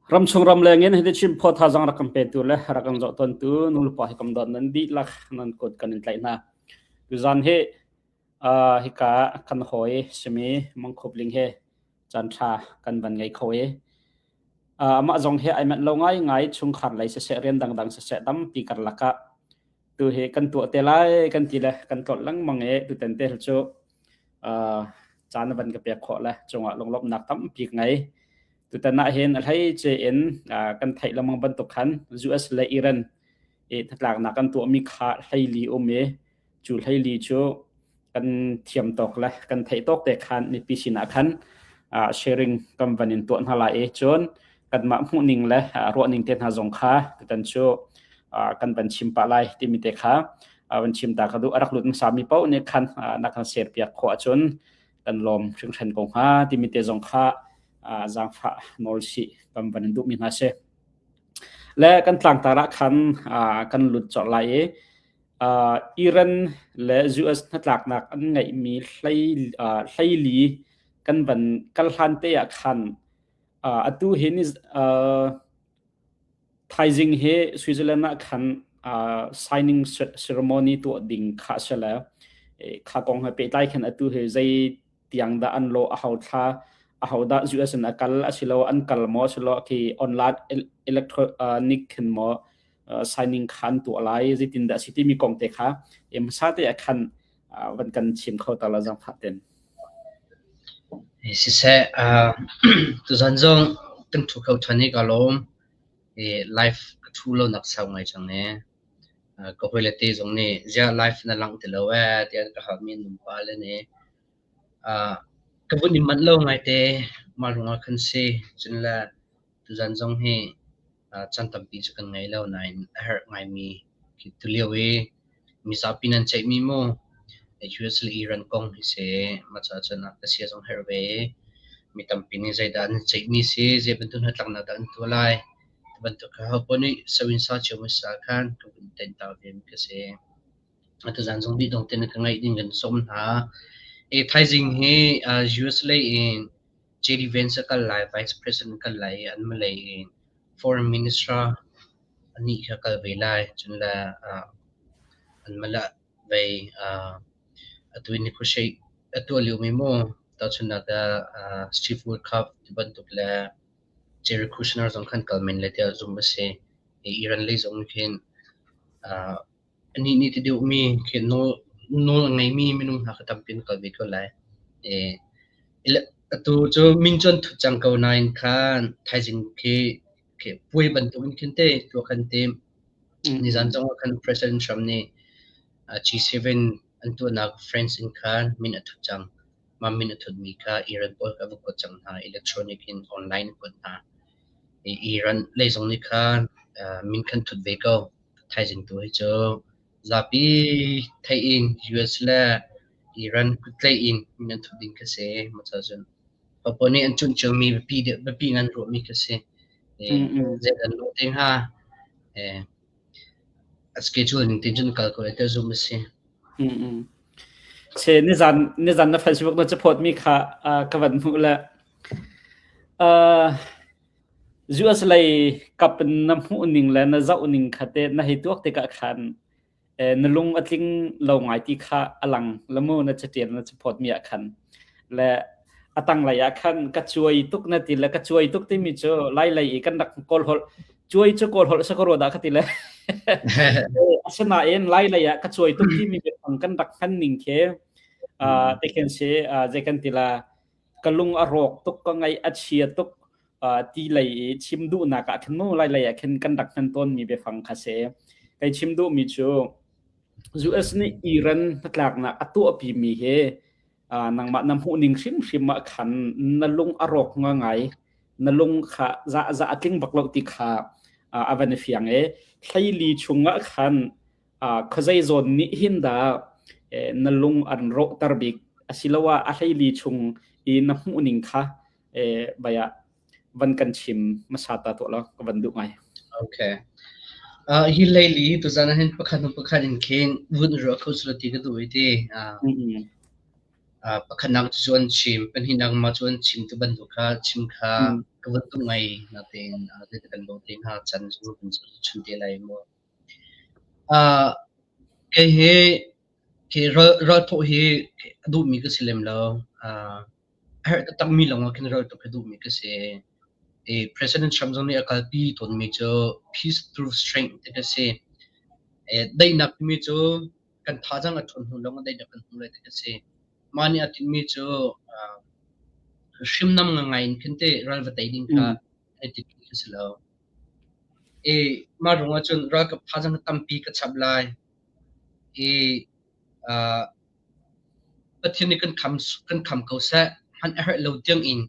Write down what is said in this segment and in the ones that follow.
Ramchung ramleng in hiti chim phaw thazaang rak kan petu le rak kan zoh tawntu nulepa hi kam dawt nan dihlak nan kut kan in tlaih hna. Tuzan hi hika kan hawi simi Mang Khup Ling he caan ṭha kan van ngei kho i amah zong hi ai manh lo ngaingai chungkhar lei siseh rian dangdang siseh tampi karlak ah tu hi kan tuah te lai kan ti le kan tlolh lengmang i tutan te cu caan na van ka pek khawh le cungah lunglawmhnak tampi ka ngei. Tutan ah hin a hleice in kan theih lengmang bantuk khan US le Iran i hnatlaknak kan tuahmi kha hleili um i cu hleili cu kan thiam tawk le kan theih tawk te khan mipi sinah khan sharing kan van in tuah hna lai i cun kanmah hmuhning le ruahning te hna zong kha tutan cu kan van chim pah lai timi te kha van chim ta ka duh. A rak lut hmasa mi paoh nih khan na kan share piak khawh ahcun kan lawm hringhran ko hnga timi te zong kha zaangfah nawl sih kan van in duhmi hna si. Le kan tlangtar ah khan kan lut colh lai i Iran le US hnatlaknak an ngeihmi hleili kan van kal hlan te ah khan atu hi ni thaizing hi Switzerland ah khan signing ceremony tuah ding kha a si le kha kong he pehtlai khan atu hi zei tiang dah an lawh, aho thla, aho dah US in a kal asilo an kal maw asilo khi online electronic khin maw signing kha an tuah lai, zeitin dah a si timi kong te kha hmasa te ah khan van kan chim kho ta la zangfah ten. Siseh, tuzan zong kan ṭhu kho ṭhan i ka lawm. Live ka ṭhu lo nak sau ngai cang ee. Ka hawile te zong nih ziah live na langh ti lo ee tiah an ka halmi an um pah len i ka vun i manh lo ngaite mah ruangah khan si. Cun le tuzan zong hi caan tampi cu kan ngei lo nain a herh ngaimi khi tulio i mizapi nan ceihmi mu US le Iran kong hi si mah caah cun ka sia zong herh ve i mi tampi nih zeidah an ceihmi si, zei bantuk hnatlaknak dah an tuah lai ti bantuk kha hopoah nih sawinsa cio hmasa khan ka vun tenh ta ve mi ka si. Tuzan zong dih dong tein ka ngaih ding kan sawm hna. Thaizing hi US lei in JD Vance a kal lai, Vice President kal lai i anmah lei in Foreign Minister anih kha kal ve lai. Cun le anmah le vei atu in negotiate a tuah liomi mu tahchunhnak ah Steve Witkoff ti bantuk le Jerry Kushner zong khan kal men lai tiah zumh a si. Iran lei zong khin anih nih ti deuhmi khi nawl nawl a ngeimi minung hna kha tampi an kal ve ko lai. Atu cu min cu an thut cang ko nain khan thaizing khi khi puai bantukin khin te tuah kan tim. Nizan zong ah khan President Trump nih G7 an tuahnak France in khan min a thut cang. Mah min a thutmi kha Iran pawl kha a va kuat cang hna. Electronic in online a kuat hna. Iran lei zong nih khan min khan thut ve ko. Thaizing tu hi cu zapi theih in US le Iran kuttleih in min an thut ding kha si. Mah cun hopoah nih an cunh ciomi biapi deuh biapi ngan ruahmi kha si. Zei an lawh te hnga? A schedule ning tein cun kal ko lai tiah zumh a si. Che nizan nizan na Facebook na caphawt mi kha ka van hmuh le US lei kap in na hmuh ning le na zoh ning kha te na hei tuak tikah khan na lung a tling lo ngai ti kha a lang lamu na catial na caphawt mi ah khan le a tanglei ah khan ka cuai tuk na ti le ka cuai tuk timi cu lai lei i kan rak kawl holh cuai cu kawl holh sakaro dah ka ti le asinain lai lei ah ka cuai tuk timi biafang kan rak hman ning khi te khin si zei kan ti la ka lung a rawk tuk ka ngaih a chia tuk ti lei i chim duhnak ah khin mu lai lei ah khin kan rak hman tawnmi biafang kha si. Kei chim duhmi cu US nih Iran hnatlaknak a tuahpimi hi nangmah na hmuhning hrimhrim ah khan na lung a rawk ngai na lung kha za za a tling bak lo ti kha a van i fiang i hleili chungah khan khuazei zawn nih hin dah na lung an rawhter bik asiloah a hleili chung i na hmuhning kha baya van kan chim hmasa ta tuah law ka van duh ngai. Okay. Hi leili tuzan ah hin pakhat hnu pakhat in khin vun ruah kho sula ti ka duh i ti. Pakhatnak cu an chim, pahnihnak ma cu an chim tu bantuk kha chim kha. Ka van tuk ngai natein zeitik kan lawh te hnga chan cu kan chun te lai mu. Kei hi khi ral thawh hi a duhmi ka si lem lo. A herh taktakmi lawngah khin ral tuk hi duhmi ka si. I President Trump zong nih a kalpi tawnmi cu peace through strength ti ka si. Daihnak timi cu kan thazaang a ṭhawn hnu lawngah daihnak kan hmu lai ti ka si. Mah nih a tinhmi cu hrimnam ngangai in khin teh ral va tei ding kha ai tinhmi a si lo. I mah ruangah cun ralkap thazaang tampi ka chap lai. I Pathian nih kan kham ko seh, hmanh a herh lo tiangin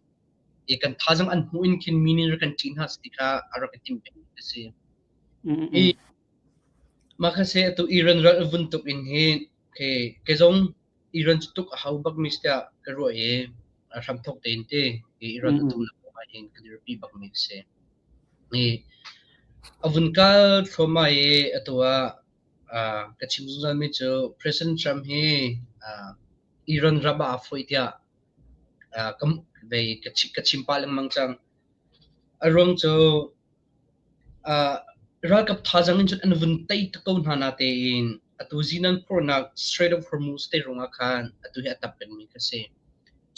i kan thazaang an hmuh in khin mi nih rak kan ṭih hna seh ti kha a rak i timh pengmi a si. I mah kha seh atu Iran ral a vun tuk in hin kei zong Iran cu tuk a hau bakmi si tiah ka ruah i a hramthawk tein ti Iran a tumnak kong ahhin kan i ruahpi bakmi a si. I a vun kal thluahmah i atu ah ka chim zungzalmi cu President Trump hi Iran ram ah aa foih tiah ka chim pah lengmang cang. A ruang cu Ralkap thazaang in cun an vun tei tuk ko hna natein atu zinan phornak Strait of Hormuz te ruangah khan atu hi a tap pengmi kha si.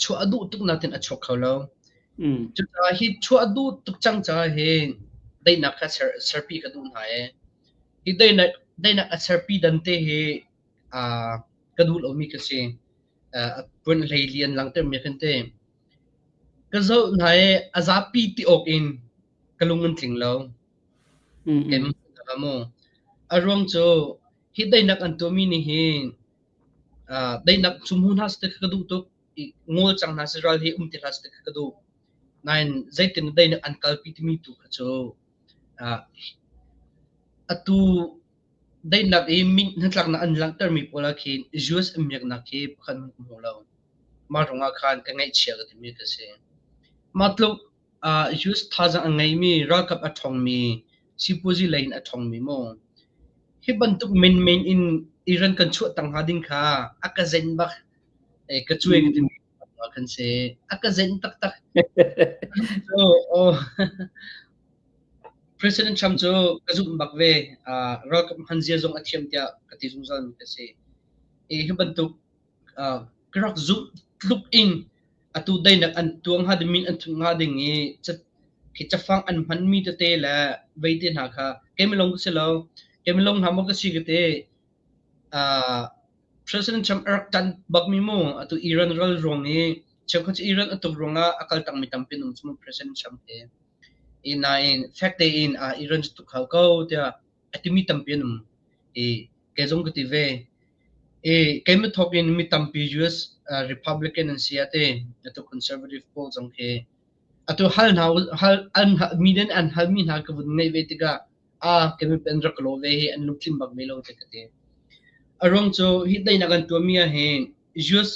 Chuah a duh tuk natin a chuak kho lo. Cucaah hi chuah a duh tuk cang caah hin daihnak kha serpi ka duh hna i hi daihnak a serpi dan te hi ka duh lomi ka si. Puan hlei li an langhtermi khan te. Ka zoh hna i a zapi ti awk in ka lung an tling lo. Keimah maw? A ruang cu hi daihnak an tuahmi nih hin daihnak cu hmu hna seh ti ka duh tuk. I ngol cang hna seh ral hi um ti hlah seh ti ka duh. Nain zeitin daihnak an kalpi timi tu kha cu atu daihnak i min hnatlaknak an langhtermi pawl ah khin US an miaknak khi pakhat hmanh ka hmu lo. Mah ruangah khan ka ngaihchia ka timi ka si. Mah tluk US thazaang a ngeimi, ralkap a ṭhawngmi, sipuazi lei in a ṭhawngmi maw? Hi bantuk menmen in Iran kan chuah tang hnga ding kha a ka zenh bak. Ka cuai ka timi kan si. A ka zenh taktak. So, oh. President Trump cu ka zumh bak ve. Ralkap hman zia zong a thiam tiah ka ti zungzal mi ka si. Hi bantuk ka rak zumh tluk in atu daihnak an tuang hnga ding, min an thut hnga ding i khi cafang an hmanmi tete le vei te hna kha keimah lawng ka si lo. Keimah lawng hna maw ka si ka ti. President Trump a rak ṭanh bakmi mu atu Iran ral ruang i cheukhat cu Iran a tuk ruangah a kal takmi tampi an um cu mu President Trump hi. I nain fek tein Iran cu tuk hau ko tiah a timi tampi an um. I kei zong ka ti ve. I keimah thawk in mi tampi US Republican an si ah ti atu Conservative pawl zong khi atu hal hna hal an mi nih an halmi hna ka vun ngeih ve tikah ah keimah pen rak ka lawh ve hi an lungthin bak ve lo ti ka ti. A ruang cu hi daihnak an tuahmi ah hin US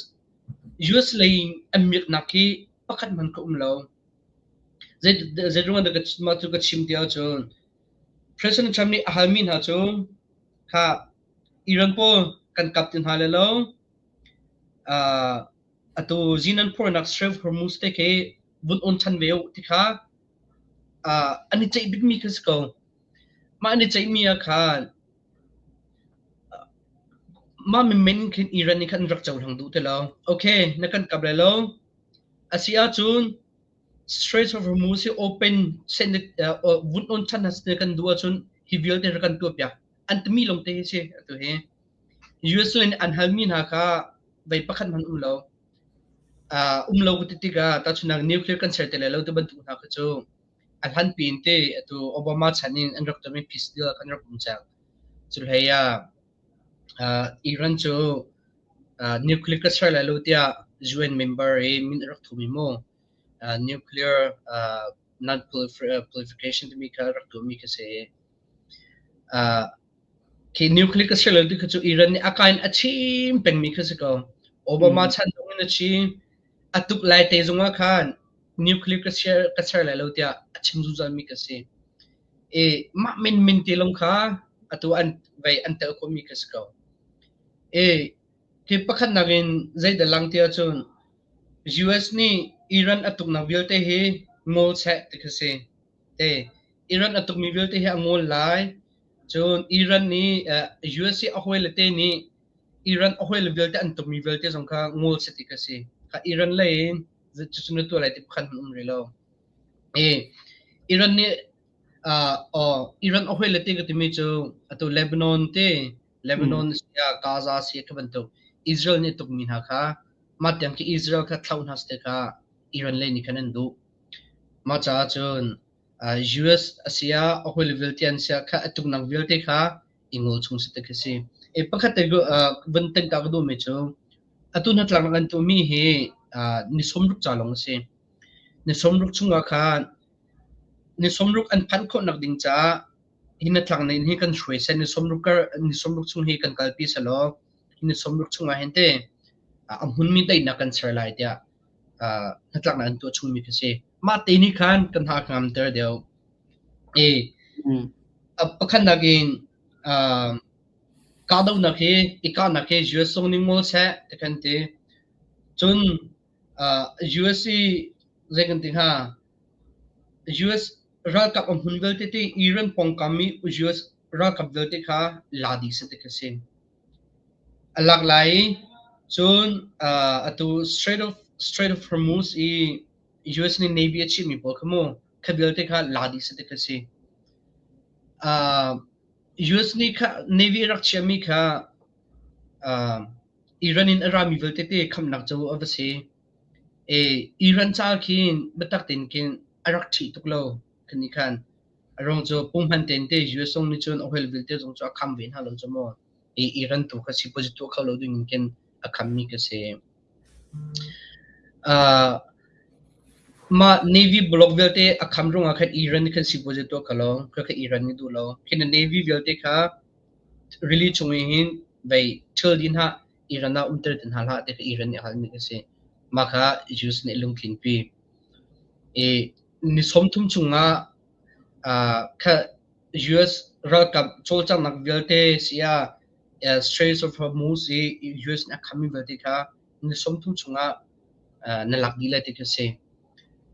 US lei an miaknak hi pakhat hmanh ka um lo. Zei zei ruangah dah mah cu ka chim ti ahcun President Trump nih a halmi hna cu kha Iran pawl kan kap ti hna lai lo. Atu zinan phornak Strait of Hormuz te khi vun on ṭhan ve u ti kha an i ceih bikmi khi si ko. Mah an i ceihmi ah khan mah menmen in khin Iran nih khan an rak cohlang duh ti lo. Okay, na kan kap lai lo. A si ahcun Strait of Hormuz hi open vun on ṭhan hna kan duh ahcun hi vialte rak kan tuahpiak. An timi lawngte hi si atu hi. US in an halmi hna kha vei pakhat hmanh um lo. Um lo ka ti tikah tahchunhnak nuclear kan ser te lai lo ti bantuk hna kha cu a hlanpi in te atu Obama chan in an rak tuahmi peace deal kan rak um cang. Cu hlei ah Iran cu nuclear ka ser lai lo tiah UN member i min a rak thumi mu. Nuclear non-proliferation timi kha rak tuahmi kha si. Khi nuclear ka ser lo ti kha cu Iran nih a ka in a chim pengmi kha si ko. Obama chan zong in a chim. A tuk lai te zongah khan nuclear ka ser lai lo tiah a chim zungzalmi ka si. I mah menmen te lawng kha atu an vei an tel khawhmi kha si ko. I hi pakhatnak in zeidah lang ti ahcun US nih Iran a tuknak vialte hi Ngol seh ti khi si. Te Iran a tukmi vialte hi a ngol lai. Cun Iran nih USA a hawile te nih Iran a hawile vialte an tukmi vialte zong kha ngol seh ti khi si. Kha Iran lei in cucu na tuah lai ti pakhat hmanh um rih lo. Iran nih Iran a hawile te ka timi cu atu Lebanon te Lebanon siah Gaza siah khi bantuk Israel nih a tukmi hna kha mah tiang khi Israel kha thloh hna seh kha Iran lei nih khan an duh. Mah caah cun US a si ah a hawile vialte an si ah kha a tuknak vialte kha i ngol chung si ti khi si. Pakhat te vun tengh ta ka duhmi cu atu hnatlaknak an tuahmi hi ni 60 ca lawng a si. Ni 60 chungah khan ni 60 an phanh khawhnak ding caah hi hnatlaknak hi kan hruai seh, ni 60 kar ni 60 chung hi kan kalpi selaw hi ni 60 chungah hin te a hmunmi daihnak kan ser lai tiah hnatlaknak an tuah chungmi khi si. Mah te nih khan kan hna a ngamter deuh. I pakhatnak in kahdohnak hi i kahnak hi US zong nih ngol seh ti kan ti. Cun US i zei kan ti hnga US ralkap a hmun vialte ti Iran pawngkam i US ralkap vialte kha la dih seh ti khi si. A lak lai i cun atu Strait of Hormuz i US nih Navy a chimhmi pawl kha mu kha vialte kha la dih seh ti khi si. US nih kha Navy a rak chiahmi kha Iran in a rami vialte te khamnak cu a va si. Iran ca khin biatak tein khin a rak ṭhih tuk lo khan khan. A ruang cu punghman tein te US zong nih cun a oil vialte zong cu a kham ve hna lo cu mu. Iran tu kha sipuazi tuah kho lo ding in khin a khammi ka si. Mah Navy block vialte a kham ruangah khan Iran nih khan sipuazi tuah kho lo. Khakha Iran nih duh lo. Khi na Navy vialte kha rili chung i hin vei thil din hah Iran ah umter ti hna hlah ti kha Iran nih a halmi a si. Mah kha Jews nih lungtlinpi. I ni 30 chungah kha US ralkap cawlcanghnak vialte si ah Straits of Hormuz i US nih a khammi vialte kha ni 30 chungah na lak dih lai ti khi a si.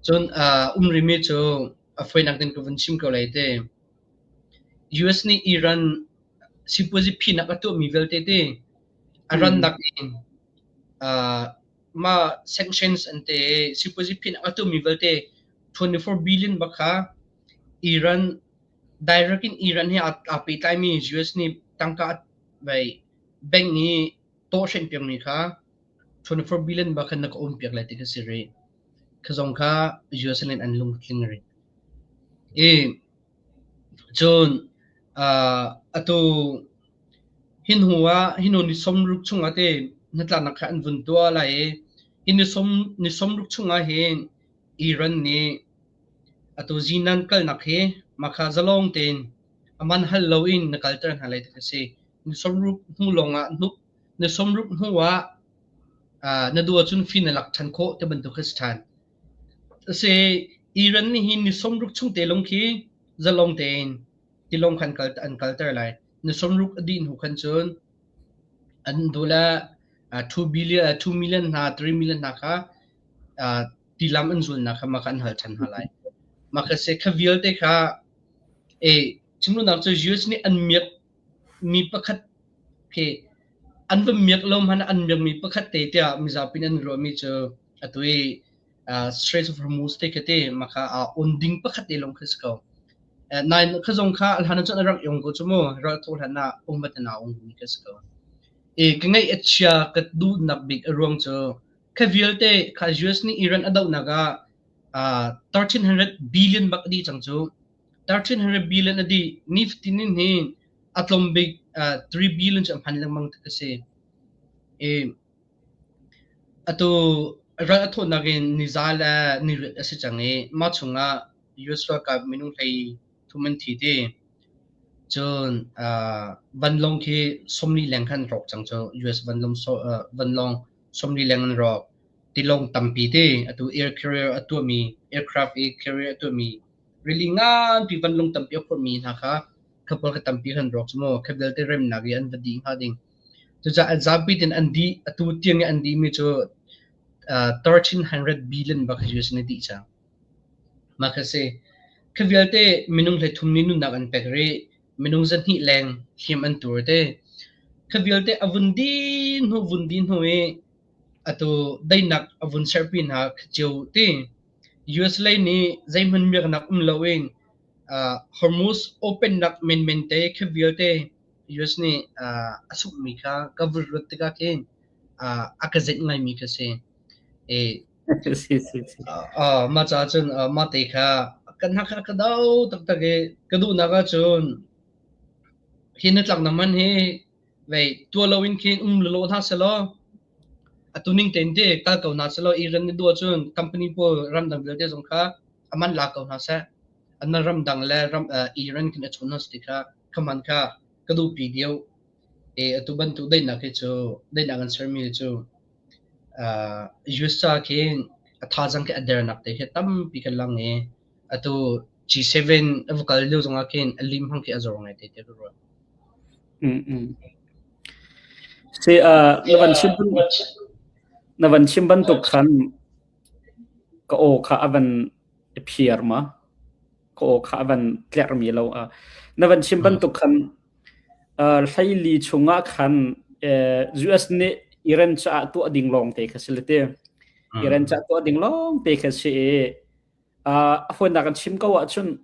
Cun um rimi cu a fawinak in ka vun chim ko lai te. US nih Iran sipuazi phinak a tuahmi vialte te a rannak in mah sanctions an te sipuazi phinak a tuahmi vialte 24 billion bak kha Iran direct in Iran he aa pehtlaimi US nih tangka vai bank i tawhhrenh piakmi kha 24 billion bak khan na ka um piak lai ti kha si rih. Kha zong kha US in an lungtling rih. I Cun atu hi hnu ah hi hnu ni 60 chungah te hnatlaknak kha an vun tuah lai i hi ni 60 chungah hin Iran nih atu zinan kalnak hi mahka zalong tein a man hal loin na kalter hna lai ti a si. Ni 60 hnu lawngah ni 60 hnu ah na duh ahcun fee na lak ṭhan khawh ti bantuk kha si ṭhan. Si Iran nih hin ni 60 chung te lawng khi zalong tein tilawng khan an kalter lai. Ni 60 a dih hnu khan cun an duh le 2 billion, 2 million hna, 3 million hna kha tilam an zulnak kha mah kha an hal ṭhan hna lai. Mah kha si kha vialte kha e chimrunak cu US nih an miak mi pakhat khi an va miak lo hmanh an miakmi pakhat te tiah mizapi nih an ruahmi cu atu i Strait of Hormuz te khi ti maka on ding pakhat te lawng khi si ko. Nain kha zong kha hlan cun a rak yong ko cu mu ral tho hlan ah um bat na ong mi khi si ko. E ka ngaih a chia ka duhnak bik a ruang cu kha vialte kha US nih Iran a dohnak ah 1300 billion bak a dih cang cu 1300 billion a dih nifatin in hi a tlawm bik 3 billion cu a hman lengmang ti a si. E Atu ral a thawhnak in niza le niriat a si cang i mah chungah US ralkap minung 33 an thi ti. Cun vanlawng khi 40 leng khan rawk cang cu. US vanlawng 40 leng an rawk. Tilawng tampi ti. Atu air carrier a tuahmi aircraft i carrier a tuahmi rili nganpi vanlawng tampi a phorhmi hna kha kha pawl kha tampi khan rawk cu mu. Kha vialte remnak i an va dih hnga ding. Cucaah an zapi tein an dih. Atu tiang i an dihmi cu 1300 billion bak US nih dih cang. Mah kha si. Khi vialte minung 13 nih nunnak an pek rih. Minung 200 leng hliam an tuar te. Khi vialte a vun din hnu vun din hnu i atu daihnak a vun serpi hna khi cio ti. US lei nih zeihmanh miaknak um loin Hormuz open nak menmen te khi vialte US nih a sunghmi kha ka vun ruat tikah khin a ka zenh ngaimi kha si. Si si si. Mah caah cun mah te kha kan hna kha ka do taktak i ka duhnak ahcun hi hnatlaknak man hi vei tuah loin khin um lawlaw hna sehlaw atu ning tein te kal ko hna sehlaw Iran nih duh ahcun company pawl ramdang vialte zong kha a man la ko hna seh. An ramdang le ram Iran khin a chon hna ti kha kha man kha ka duhpi deuh. E atu bantuk daihnak hi cu daihnak an sermi hi cu US ca khin a thazaang khi a dernak te khi tampi kan lang i atu G7 a va kal lio zongah khin a lim hang khi a zor ngai te te ka ruah. Si na van chim na van chim bantuk khan ka aw kha a van i phiar ma ka aw kha a van tlermi lo a na van chim bantuk khan hleili chungah khan US nih Iran caah tuah ding lawng te kha si le ti Iran caah tuah ding lawng te kha si i a fawinak kan chim ko ahcun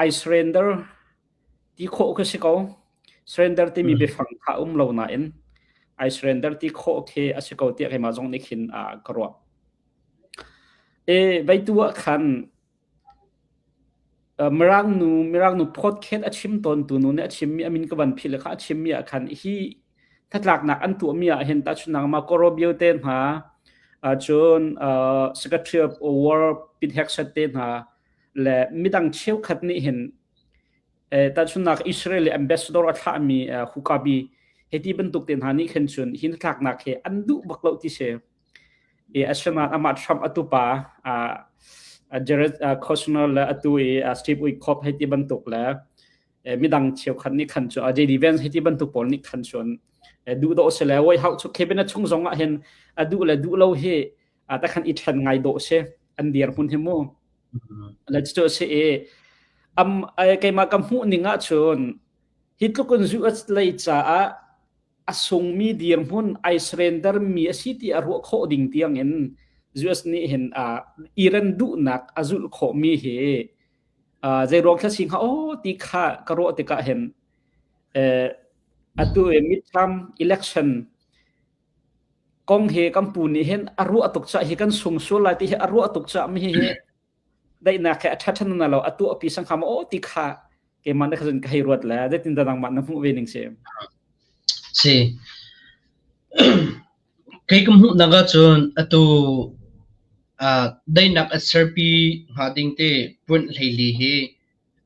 I surrender ti khawh kha si ko. Surrender timi biafang kha um lo nain I surrender ti khawh khi a si ko tiah keimah zong nih khin ka ruah. E vei tu ah khan Mirang nu Mirang nu podcast a chim tawntu nu nih a chimmi a min ka van philh kha a chimmi ah khan hi hnatlaknak an tuahmi ah hin tahchunhnak Marco Rubio te hna cun Secretary of War Pete Hegseth te hna le midang cheukhat nih hin tahchunhnak Israel le ambassador a thlahmi Huckabee hiti bantuk te hna nih khin cun hi hnatlaknak hi an duh bak lo ti si. I asinain amah Trump a tupa Jared Kushner le atu i Steve Witkoff hei ti bantuk le midang cheukhat nih khan cu JD Vance hei ti bantuk pawl nih khan cun duh dawh si le White House cu cabinet chung zong ah hin a duh le duh lo hi takhan i ṭhen ngai dawh si an dirhmun hi mu. Le cu si i am keimah ka hmuh ning ah cun hi tluk in US lei caah a sungmi dirhmun ai surrender mi a si ti a ruah khawh ding tiangin US nih hin Iran duhnak a zulh khawhmi hi zeiruang thla si hnga aw ti kha ka ruah tikah hin atu i midterm election kong hi kan pu nih hin a ruah tuk caah hi kan sung sual lai ti hi a ruah tuk caah mi hi daihnak he a ṭha ṭhan na lo a tuah pi sang kha ma aw ti kha keimah na kha ka hei ruat le zeitin dah nangmah na hmuh ve ning si? Si. Kei ka hmuhnak ahcun atu daihnak a serpi hnga ding te puanh hleili hi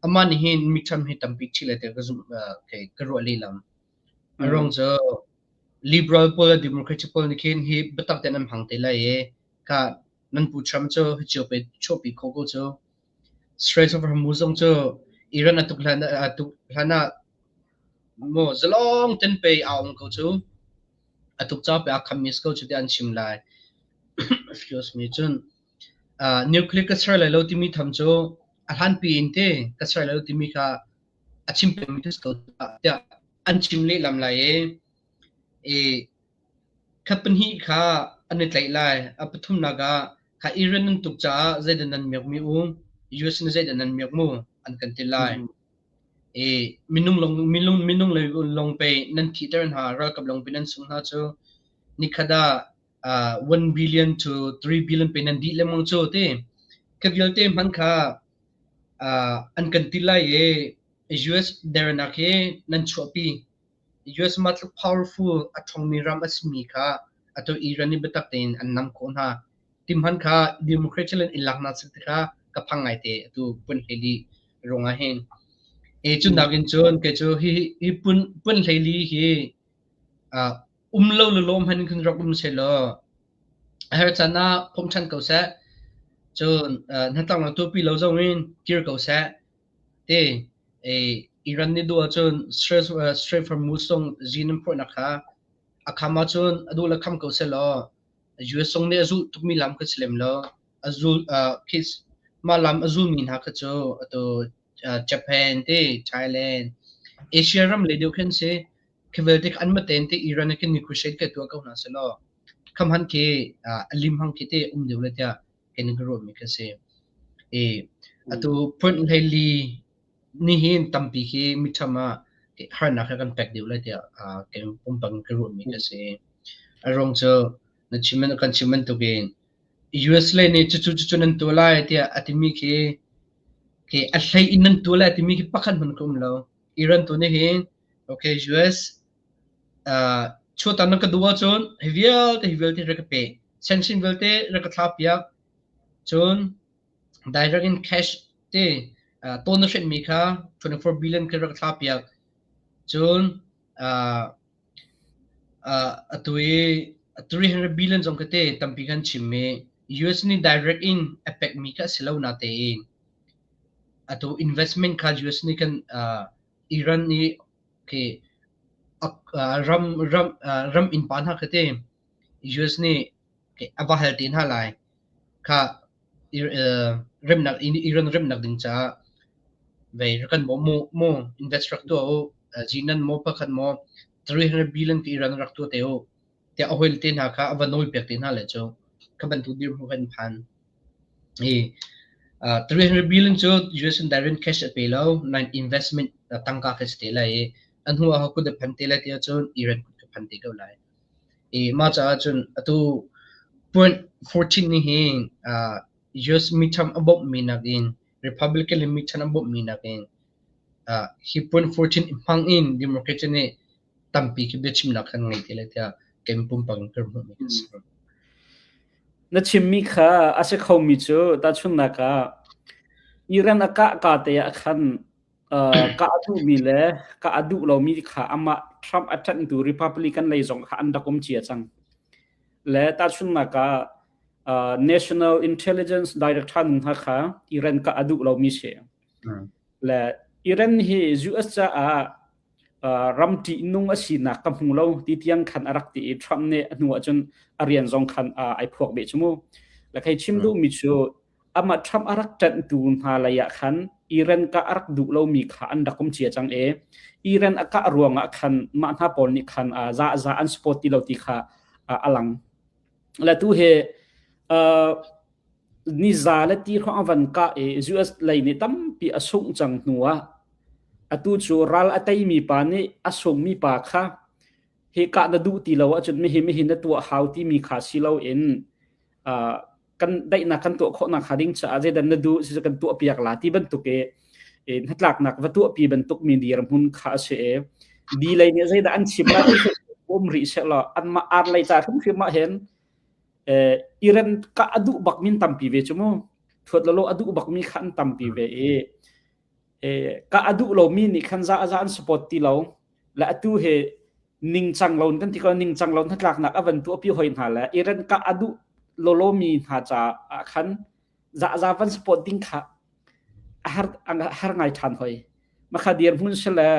amah nih hin miṭham hi tampi ṭhi le te ka zumh kei ka ruah lehlam. A ruang cu liberal pawl le democratic pawl nih khin hi biatak tein an hmang te lai i ka nan pu Trump cu hi cio pe chuahpi kho ko cu. Strait of Hormuz zong cu Iran a tuk hlan a tuk hlan ah maw zalong ten pei aa um ko cu. A tuk ca pe a kham mi si ko cu tiah an chim lai. Excuse me cun nuclear ka ser lai lo timi tham cu a hlanpi in te ka ser lai lo timi kha a chim pengmi si ko tiah an chim lehlam lai i i Kha pahnih kha an i tlaih lai. A pathumnak ah kha Iran nan tuk caah zeidah nan miakmi um, US nih zeidah nan miak mu an kan ti lai. I minung lawng minung minung lawng pei nan thihter hna, ralkap lawng pei nan sungh hna cu nikhat ah 1 billion to 3 billion pei nan dih lengmang cu ti. Kha vialte hmanh kha an kan ti lai i US dernak hi nan chuahpi. US mah tluk powerful a ṭhawngmi ram a simi kha atu Iran nih biatak tein an nam khawh hna. Ti hmanh kha democracy in laknak si kha ka phang ngaite atu pun hleili ruangah hin. E cu nakin cun kei cu hi hi pun pun hleili hi um lo le lawm hman khin rak um sehlaw a her caan ah phomh ṭhan ko seh. Cun hnatlaknak tuahpi lo zong in kir ko seh. Te Iran nih duh ahcun Strait Hormuz zong zin an phorhnak kha a kham ahcun a duh le kham ko sehlaw US zong nih a zulh tukmi lam kha si lem lo. A zul khi. Mah lam a zulmi hna kha cu atu Japan te, Thailand, Asia ram lei deuh khin si. Khi vialte kha anmah tein te Iran he khin negotiate ka tuah ko hna selaw kham han khi a lim hang khi te um deuh le tiah kei ning ka ruahmi khi si. I atu point 14 nihin tampi khi miṭham ah harnak he kan pek deuh lai tiah kei pumpak in ka ruahmi khi si. A ruang cu na chim kan chim bantukin US lei nih cucu cucu nan tuah lai tiah a timi khi khi a hlei in nan tuah lai timi khi pakhat hmanh ka um lo. Iran tu nih hin okay US uh, chuahtan nan ka duh ahcun hi vialte hi vialte rak ka pe. Sanction vialte rak ka thla piak. Cun direct in cash te uh, tawn na hrenhmi kha 24 billion kha rak thla piak. Cun uh, uh, atu i 300 billion zong kha te tampi kan chim i US nih direct in a pekmi kha a si lo na tein atu investment kha US nih kan uh, Iran nih khi uh, ram ram uh, ram innpa hna kha te US nih a va hal te hna lai kha remnak Iran remnak ding caah vei rak kan bawm mu mu invest rak tuah u zinan maw pakhat maw 300 billion ka Iran rak tuah te u tiah a hawile te hna kha a va nawl piak te hna le cu kha bantuk dirhmun kan phan hi 300 billion cu US in direct cash a pe lo nine investment tangka kha si te lai i a hnu ah kut a phan te lai tiah cun Iran kut ka phan te ko lai. I mah caah cun atu point 14 nih hin uh, US midterm a bawmhmi nakin Republican le midterm a bawmhmi nakin uh, hi point 14 hmang in Democrat nih tampi khi biachimnak kan ngei ti lai tiah kei pumpak in ka hmuhmi a si. Na chimmi kha a si khomi cu tahchunhnak ah Iran a kah ka te ah khan Kah a duhmi le kah a duh lomi kha amah Trump a ṭanhtu Republican lei zong kha an rak um cia cang. Le tahchunhnak ah National Intelligence Director nu hna kha Iran kah a duh lomi si. Le Iran hi US caah ram ṭihnung a sinak ka hmu lo ti tiang khan a rak ti i Trump nih a hnu ahcun a rian zong khan ai phuak beh cu mu. Le khei chim duhmi cu amah Trump a rak ṭanhtu hna lei ah khan Iran kah a rak duh lomi kha an rak um cia cang i Iran a kah ruangah khan mah hna pawl nih khan za za an support ti lo ti kha a lang. Le tu hi ni za le ti hrawng a van kah i US lei nih tampi a sungh cang hnu ah atu cu ral a teimi pa nih a sungmi pa kha hi kah na duh ti lo ahcun mihi mihi na tuah hau timi kha si loin kan daihnak kan tuah khawhnak hnga ding caah zeidah na duh si kan tuah piak la ti bantuk i hnatlaknak va tuahpi bantuk mi dirhmun kha a si i di lei nih zeidah an chim la ti um rih seh law anmah ar lei ca hrimhrim ah hin Iran ka a duh bak min tampi ve cu mu thuat lolo a duh bak mi kha an tampi ve i ka a duh lo mi nih khan za za an support ti lo le atu he ningcang lo kan ti ko ningcang lo hnatlaknak a van tuahpi hoi hna le Iran ka a duh lolo mi hna ca ah khan za za van support ding kha a har har ngai than hoi makha dirhmun se le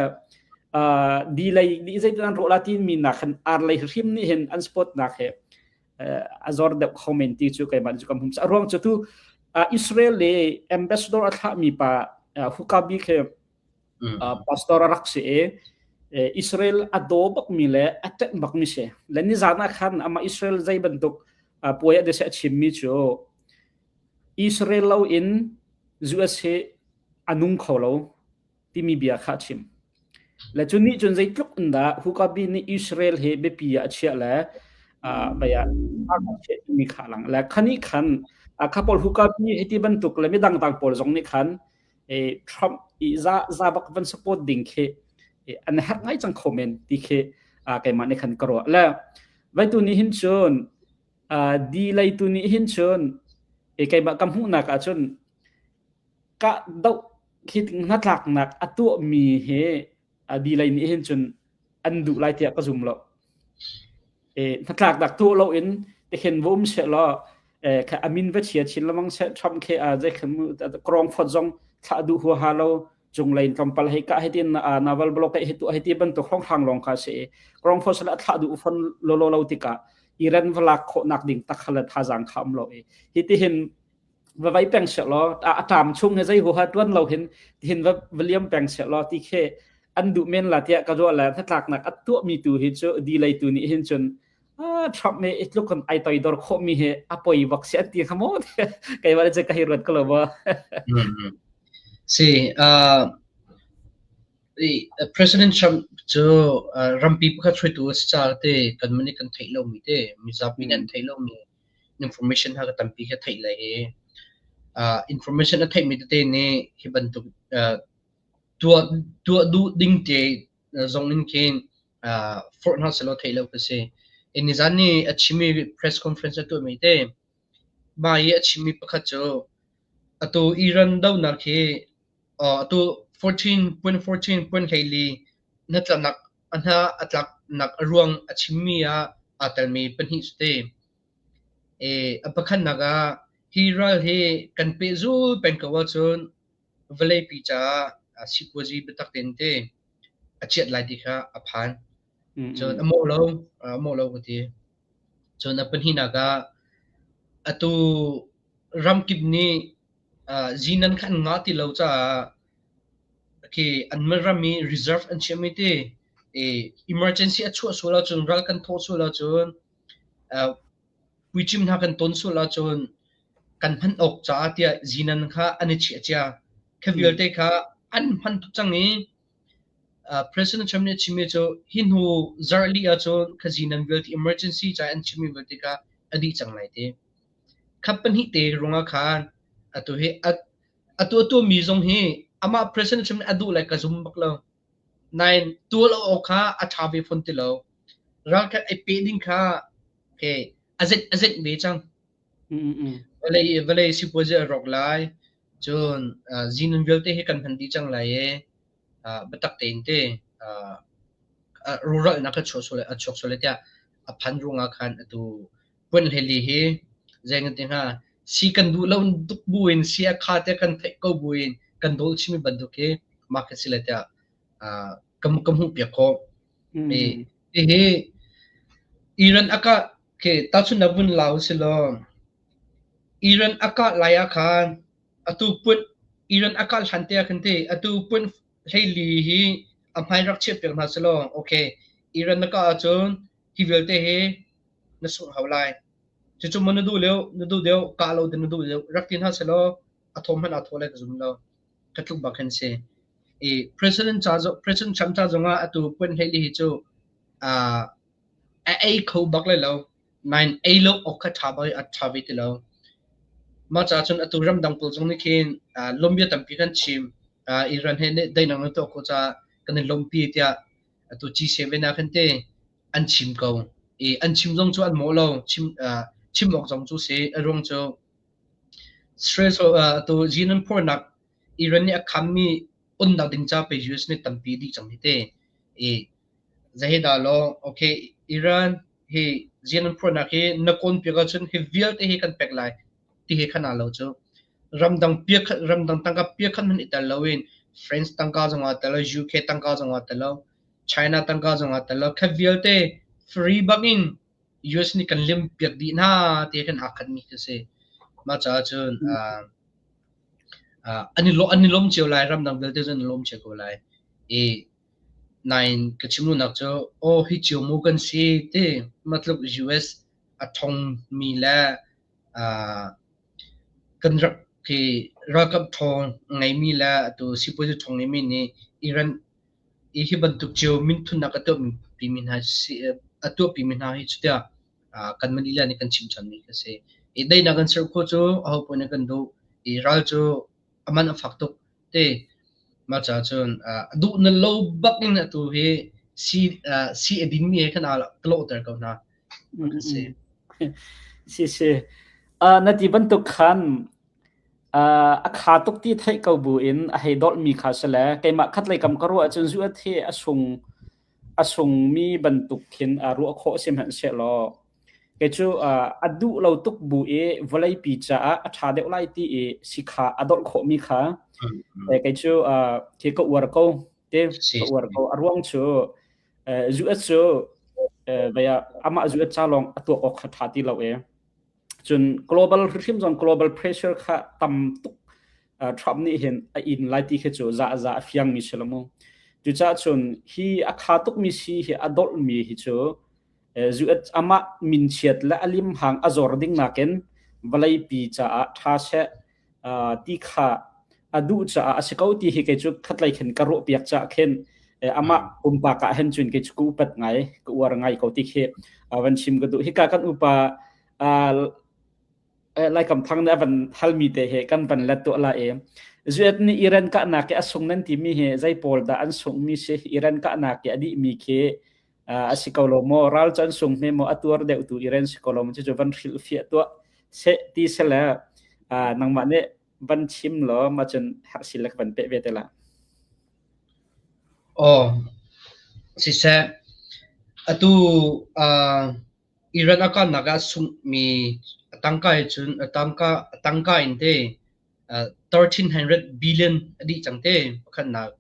di lei di zeitin an rawh la tin mi na khan ar lei hrim nih hin an support nak he a zor deuh kho men ti cu keimah cu kam hum a ruang cu tu Israel le ambassador a thlah mi pa Hukabi khe pastor a rak si i Israel a daw bakmi le a ṭanh bakmi si. Le nizan ah khan amah Israel zei bantuk puai a a chimmi cu Israel lo in US hi a nung kho lo timi bia kha a chim. Le cu nih cun zeitluk in dah Hukabi nih Israel hi biapi ah a chiah le baya a chiah timi kha lang. Le khani khan kha pawl Hukabi hiti bantuk le midang dang pawl zong nih khan Trump i za za bak van support ding khi an herh ngai cang kho men ti khi keimah nih khan ka ruah le vai tu nih hin cun di lei tu nih hin cun keimah ka hmuhnak ah cun ka doh khi hnatlaknak a tuahmi hi di lei nih hin cun an duh lai tiah ka zum lo. Hnatlaknak tuah loin tikhin va um seh law kha a min va chia chin lengmang seh Trump khi zei khan krong phot zong thlah duh huaha lo cunglei in tlawmpal hei kah hei tin naval block hei tuah hei ti bantuk hrawnghrang lawng kha si krong phot sala thlah duh fon lolo lo tikah Iran va lak khawhnak ding tak kha le thazaang kha um lo i hi ti hin. Va vai peng seh law a ṭam chung hi zei huaha ṭuan lo hin hin va va liam peng seh law ti khi an duh men la tiah ka ruah le hnatlaknak a tuahmi tu hi cu dilei tu nih hin cun Trump nih i tluk in ai toidor khawhmi hi a poi bak si an ti kha maw keimah cu ka hei ruat ko lo maw. Si President Trump cu rampi pakhat hruaitu a si caah te kanmah nih kan theih lomi te mizapi nih an theih lomi information ha ka tampi kha theih lai i information a theihmi tete nih hi bantuk tuah tuah duh ding te zong in khin forh hna selaw theih lo ka si. Nizan ni a chimmi press conference a tuahmi te mah i a chimmi pakhat cu atu Iran donak hi atu 14.14.14 hnatlaknak a hna a tlaknak a ruang a chimmi ah aa telmi pahnih cu te. A pakhatnak ah hi ral hi kan pehzul peng ko ahcun vawleipi caah sipuazi biatak tein te a chiat lai ti kha a phan. Cun a mawh lo, a mawh lo ka ti. Cun a pahnihnak ah atu ramkip nih zinan kha an ngah ti lo caah khi anmah ram i reserve an chiahmi ti emergency a chuah sual ahcun ral kan thawh sual ahcun puicim hna kan ton sual ahcun kan hman awk caah tiah zinan kha an i chiah cia. Kha vialte kha an hman tuk cang i President Trump nih a chimmi cu hi hnu zarh li ahcun kha zinan vialte emergency ca an chimmi vialte kha a dih cang lai ti. Kha pahnih te ruangah khan atu hi atu a tuahmi zong hi amah President Trump nih a duh lai ka zum bak lo. Nain tuah lo awk kha a ṭha ve fawn ti lo. Ralkap ei peh ding kha okay, a zenh a zenh ve cang. Vawlei vawlei sipuazi a rawk lai. Cun zinun vialte hi kan hman dih cang lai i biatak tein te rawhralnak a chuak sual a chuak sual tiah a phan ruangah khan atu puan hleli hi zei kan ti hnga si kan duh lo tuk buin si a kha te kan theih ko buin kan dawl chimi bantuk hi mah khi si le tiah ka ka hmuh piak khawh. Hihi Iran a kah khi tahchunhnak vun la usih law Iran a kah lai ah khan atu puan Iran a kah hlan te ah khan ti atu puan hleili hi a hmai rak chiah piak hna selaw okay Iran na kah ahcun hi vialte hi na sungh hau lai. Cucu maw na duh lio na duh deuh kah lo ding na duh deuh rak ti hna selaw a thaw hmanh aa thaw lai ka zum lo. Ka tluk bak hin si. I President ca President Trump ca zongah atu puan hleili hi cu a ei kho bak lai lo. Nain ei lo awk kha ṭha bak a ṭha ve ti lo. Mah caah cun atu ramdang pawl zong nih khin lawmbia tampi kan chim. Iran he daihnak na tuah khawh caah kan in lawmpi tiah atu G7 ah khan te an chim ko. I an chim zong cu an mawh lo. Chim chim awk zong cu si. A ruang cu Stress atu zinan phornak Iran nih a khammi onnak ding ca pe US nih tampi dih cang hi te. I zeidah law okay Iran hi zinan phornak hi na kawn piak ahcun hi vialte hi kan pek lai ti he khan aa lo cu. Ramdang piak ramdang tangka piak khan hmanh i tel loin France tangka zong aa tel lo, UK tangka zong aa tel lo, China tangka zong aa tel lo. Kha vialte free bak in US nih kan lim piak dih hna ti khan aa khatmi khi si. Mah caah cun an i an i lawm cio lai, ramdang vialte cu an i lawm cio ko lai. I nain ka chim duhnak cu aw hi cio mu kan si ti matluk US a ṭhawngmi le kan rak hi ralkap ṭhawng ngeimi le atu sipuazi ṭhawng ngeimi nih Iran i hi bantuk cio minthunnak a tuahpimi hna si a tuahpimi hna hi cu tiah kanmah lila nih kan chim ṭhanmi a si. I daihnak kan ser khawh cu ahopaoh nih kan duh. I ral cu a man a fak tuk ti. Mah caah cun a duh na lo bak in atu hi si si a dinmi he khan aa ka lawhter ko hna. A si. Si si. Na ti bantuk khan a kha tuk ti theih ko buin a hei dolhmi kha si le keimah khatlei kam ka ruah ahcun zu a thi a sung a sungmi bantuk khin ruah khawh si hmanhsehlaw kei cu a duh lo tuk bu i vawleipi caah a ṭha deuh lai ti i si kha a dolh khawhmi kha kei cu khi ka uar ko te ka uar ko. A ruang cu US cu amah US ca lawng a tuak awk kha ṭha ti lo e. Cun global hrimhrim zong global pressure kha tam tuk Trump nih hin a in lai ti khi cu za za a fiangmi si lo mu. Cucaah cun hi a kha tukmi si hi a dolhmi hi cu US amah minchiat le a limhang a zor ding nakin vawleipi caah ṭha seh ti kha a duh caah a si ko ti hi kei cu khatlei khin ka ruahpiak caah khin amah pumpak ah hin cun kei cu ka upat ngai ka uar ngai ko ti khi van chim ka duh. Hika kan upa Laikam Thang nih a van halmi te he kan van let tuah la i US nih Iran kahnak i a sung nan timi hi zei pawl dah an sungmi si Iran kahnak i a dihmi khi a si ko lo maw ral cu an sung hme maw a tuar deuh tu Iran si ko lo maw cucu van hrilh fiah tuah seh ti sele nangmah nih van chim law mah cun herh sil le ka van peh ve te la. Aw, siseh atu Iran a kahnak ah sunghmi a tangka he cun a tangka a tangka in te 1300 billion a dih cang te pakhatnak.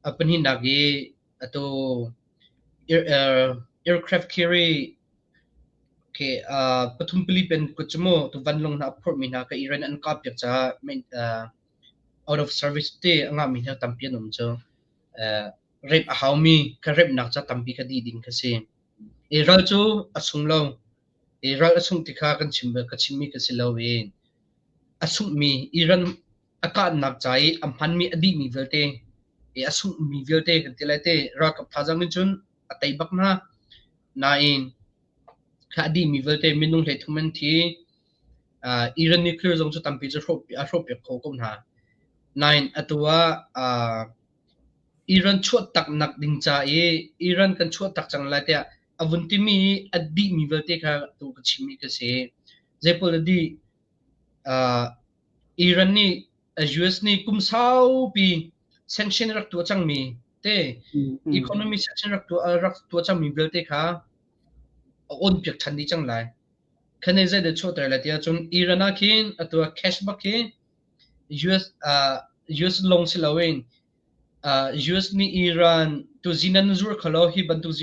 A pahnihnak i atu aircraft carrier khi pathum pali pen kut cu mu tu vanlawng hna a phorhmi hna kha Iran an kah piak caah out of service te a ngahmi hna tampi an um cu. Remh a haumi kha remhnak ca tampi kha dih ding kha si. I ral cu a sung lo. I ral a sungh ti kha kan chim ka chimmi ka si lo i a sunghmi Iran a kahnak ca i a hmanmi a dihmi vialte i a sunghmi vialte kan ti lai te ralkap thazaang in cun a tei bak hna. Nain kha a dihmi vialte minung 13 an thi. Iran nuclear zong cu tampi cu a hrawhpiak kho ko hna. Nain atu ah Iran chuahtaknak ding ca i Iran kan chuahtak cang lai tiah a vun timi i a dihmi vialte kha tu ka chimmi ka si. Zeipawl a dih? Iran nih US nih kum saupi sanction rak tuah cangmi te economy sanction rak tuah cangmi vialte kha a on piak ṭhan dih cang lai. Khan zei dah chuahter lai tiah cun Iran ah khin atu ah cash bak khi US US lawng si loin US nih Iran tu zinan na zur kho lo, hi bantuk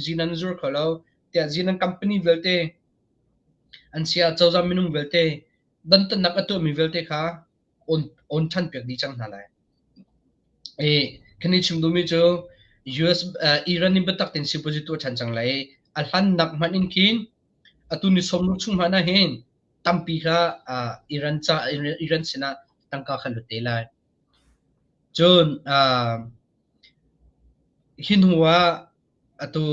zinan na zur kho lo tiah zinan company vialte an si ah cozah minung vialte dantatnak a tuahmi vialte kha on on ṭhan piak dih cang hna lai. I kan i chim duhmi cu US Iran nih biatak tein sipuazi tuah ṭhan cang lai i a hlannak hmanh in khin atu ni 60 chung hmanh ah hin tampi kha Iran ca Iran sinah tangka kha lut te lai. Cun hi hnu ah atu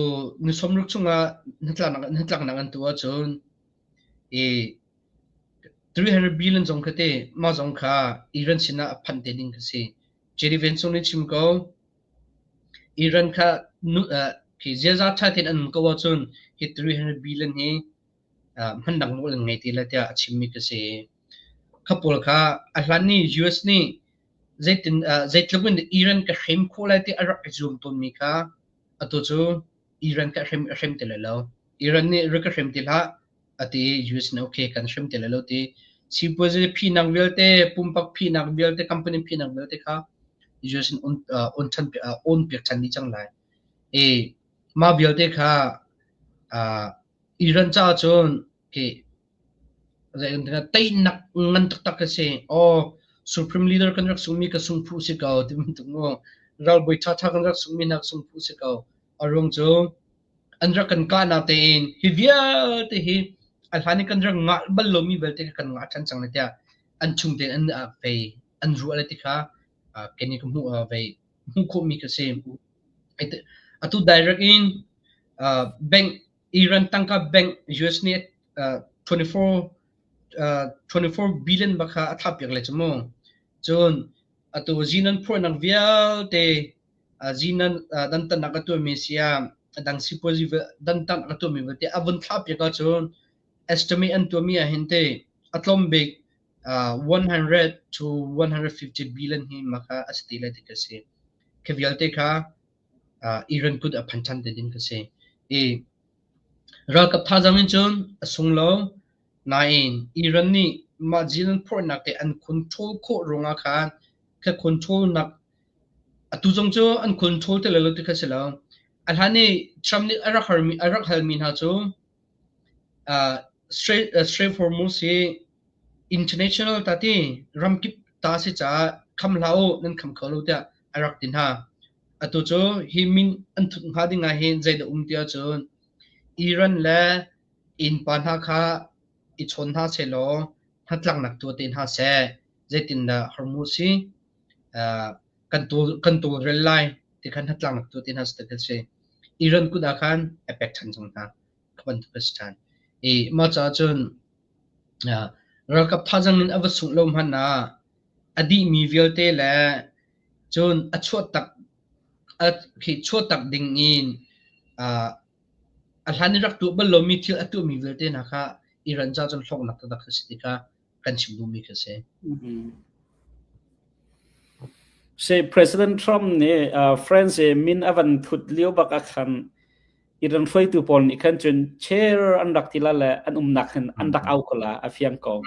ni 60 chungah hnatlaknak an tuah ahcun i 300 billion zong kha te mah zong kha Iran sinah a phanh te ding kha si. JD Vance zong nih chim ko Iran kha khi ziaza ṭha tein an um ko ahcun hi 300 billion hi hmannak nawl an ngei ti lai tiah a chimmi ka si. Kha pawl kha a hlan i US nih zeitin zeitluk in Iran ka hrem khawh lai ti a rak i zuam tawnmi kha atu cu Iran ka hrem a hrem ti lai lo. Iran nih rak ka hrem ti hlah a ti i US nih okay kan hrem ti lai lo ti. Sipuazi phihnak vialte, pumpak phihnak vialte, company phihnak vialte kha US in on on ṭhan on piak ṭhan dih cang lai. I mah vialte kha Iran caah cun khi teinak ngan taktak a si. Aw, Supreme Leader kan rak sungmi ka sung phu si ko ti bantuk mu. Ralbawi ṭhaṭha kan rak sungmi nak sung phu si ko. A ruang cu an rak kan kahnak tein hi vialte hi a hlan i kan rak ngah bal lomi vialte kha kan ngah ṭhan cang lai tiah an chung tein an vei an ruah lai ti kha kei nih ka hmuh vei hmuh khawhmi ka si. Atu direct in bank Iran tangka bank US nih 24 24 billion bak kha a thlah piak lai cu mu. Cun atu zinan phurhnak vialte zinan dantatnak a tuahmi si ah a dang sipuazi dantatnak a tuahmi vialte a vun thlah piak ahcun estimate an tuahmi ah hin te a tlawm bik 100 to 150 billion hi mah kha a si te lai ti ka si. Khi vialte kha Iran kut a phan ṭhan te ding ka si. I ralkap thazaang in cun a sung lo. Nain Iran nih mah zinan phorhnak te an control khawh ruangah khan kha control nak atu zong cu an control ti lo ti kha si lo. A hlan i Trump nih a rak halmi hna cu. Strait Hormuz hi international ta ti ramkip ta si caah kham hlah u nan kham kho lo tiah a rak ti hna. Atu cu hi min an thut hnga ding ah hin zeidah um ti ahcun Iran le innpa hna kha i chawn hna sehlaw hnatlaknak tuah te hna seh. Zeitindah Hormuz hi kan tawlrel lai ti khan hnatlaknak tuah te hna seh ti kha si. Iran kut ah khan a pek ṭhan cang hna. Kha bantuk a si ṭhan. I mah caah cun ralkap thazaang in a va sungh lo hmanh ah a dihmi vialte le cun a chuahtak a khi chuahtak ding in a hlan i rak tuah bal lomi thil a tuahmi vialte hna kha Iran ca cun hlawknak taktak a si ti kha kan chim duhmi kha si. Si President Trump nih France i min a van thut lio bak ah khan Iran hruaitu pawl nih khan cun chair an rak ti la le an umnak hin an rak au ko la a fiang ko.